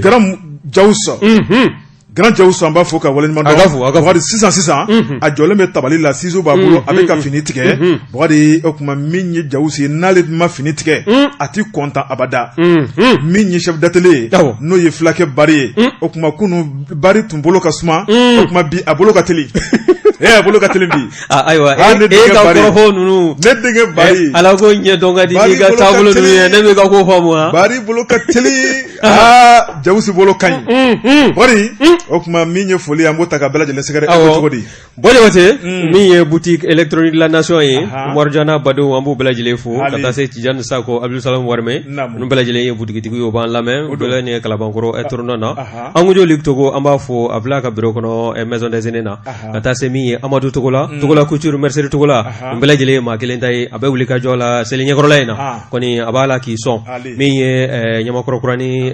Grand Jawusa, Grand Jawusa, an b'a fo ka waleɲuman dɔn. Bakari, sisan sisan a jɔlen bɛ tabali la, ciseau b'a bolo, a bɛ ka fini tigɛ. Bakari, o tuma min ye Jawusa ye, n'ale ma fini tigɛ a tɛ content abada. Min ye chef d'atelier ye, n'o ye fulakɛ Bari ye, o tuma kunun Bari tun bolo ka suma, o tuma bi a bolo ka teli. A bolo ka teli bi. Ayiwa, e ka kɔrɔfɔ ninnu, ne denkɛ Bari, Ala ko ɲɛdɔn ka di n'i ka taabolo ninnu ye, ne b'i ka ko faamu. Bari bolo ka teli. Aa, Jawusi bolo ka ɲi. Bakari, o tuma min ye foli, an b'o ta ka bɛɛ lajɛlen sɛgɛrɛ. E ko cogo di? Bɔ Jabate, min ye boutique électronique la nation ye, Umaru Jana badenw, an b'u bɛɛ lajɛlen fo, ka taa se Tijani Sako, Abdul Warime, ninnu bɛɛ lajɛlen ye butigitigiw ye, u b'an lamɛn. U bɛɛ ye Kalabankɔrɔ tournant na. An ko Joli Togo, an b'a fo, a bila ka bureau kɔnɔ maison des aînés na, ka taa se min ye Amadu Togola, Togola couture, mercerie Togola, nin bɛɛ lajɛlen ye maa kelen ta ye. A bɛ wuli ka jɔ la seli ɲɛkɔrɔla in na kɔni, a b'a la k'i sɔn. Min ye Ɲamakɔrɔ Kurani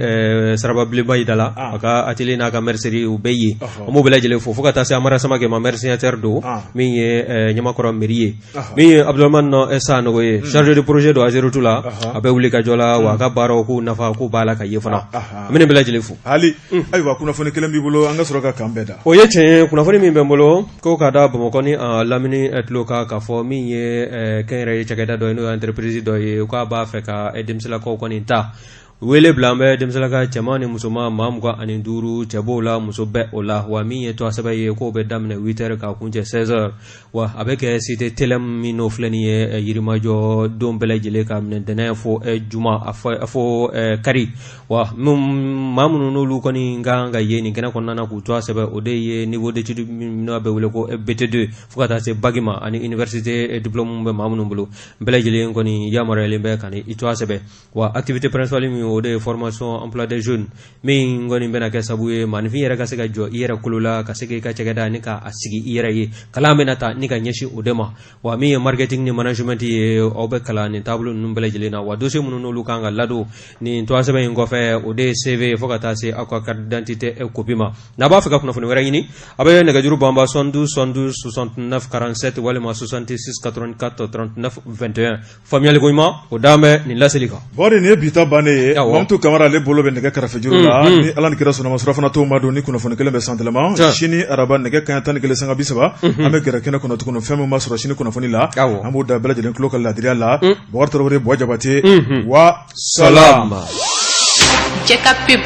Saraba Bilenba in da la, a ka atelier n'a ka mercerie, u bɛɛ ye, an b'u bɛɛ lajɛlen fo, fo ka taa se Amara Samakɛ ma, maire signataire don, min ye Ɲamakɔrɔ mairie ye. Min ye Abdramane Sanogo ye, chargé de projet don Ageroute la, a bɛ wuli ka jɔ la, wa a ka baaraw k'u nafa k'u b'a la ka ye fana. An bɛ nin bɛɛ lajɛlen fo. Hali ayiwa, kunnafoni kelen b'i bolo, an ka sɔrɔ ka kan bɛɛ da. O ye tiɲɛ ye. Kunnafoni min bɛ n bolo ko ka da Bamakɔ ni a lamini tulo kan, k'a fɔ min ye kɛnyɛrɛye cakɛda dɔ ye, n'o ye entreprise dɔ ye, k'a b'a fɛ ka denmisɛnlakaw kɔni ta. Wele bila an bɛ denmisɛnlaka cɛman ni musoman maa 25, cɛ b'o la, muso bɛ o la. Wa min ye tɔgɔ sɛbɛn ye, k'o bɛ daminɛ 8 heures ka kuncɛ 16 heures. Wa a bɛ kɛ cité Telem min n'o filɛ nin ye Yirimajɔ, don bɛɛ lajɛlen ka minɛ ntɛnɛn fo juma fo kari. Wa maa minnu n'olu kɔni kan ka ye nin kɛnɛ kɔnɔna na k'u tɔgɔ sɛbɛn, o de ye niveau d'étude n'a bɛ wele ko BT2 fo ka taa se bac ma, ani université diplôme bɛ maa minnu bolo, bɛɛ lajɛlen kɔni yamaruyalen bɛ ka i tɔgɔ sɛbɛn. Wa activité principale min, o de ye formation emploi des jeunes, min kɔni bɛna kɛ sabu ye maaninfin yɛrɛ ka se ka jɔ i yɛrɛ kolo la, ka se k'i ka cakɛda ni k'a sigi i yɛrɛ ye. Kalan bɛna ta ni ka ɲɛsin o de ma. Wa min ye marketing ni management ye, aw bɛ kalan nin taabolo ninnu bɛɛ lajɛlen na. Wa dossier minnu n'olu kan ka ladon nin tɔgɔ sɛbɛn in kɔfɛ, o de ye CV fo ka taa se aw ka carte d'identité copie ma. N'a b'a fɛ ka kunnafoni wɛrɛ ɲini, a bɛ nɛgɛjuru banba 72 72 69 47 walima 66 84 39 21. Faamuyali ko ɲuman o d'an bɛ nin laseli kan. Bakari, nin ye bi ta bannen ye. Mamutu Kamara, ale bolo bɛ nɛgɛ karafejuru la. Ni Ala ni kira sɔnna ma, surafana to ma don ni kunnafoni kelen bɛ santɛlɛma sini araba nɛgɛ kanɲɛ 11:30, an bɛ gɛrɛ kɛnɛ kɔnɔ tuguni. Fɛn min ma sɔrɔ sini kunnafoni la, an b'o da bɛɛ lajɛlen tulo ka ladiriya la. Bakari Tarawele, Buwa Jabate, wa salam. Cɛ ka pub.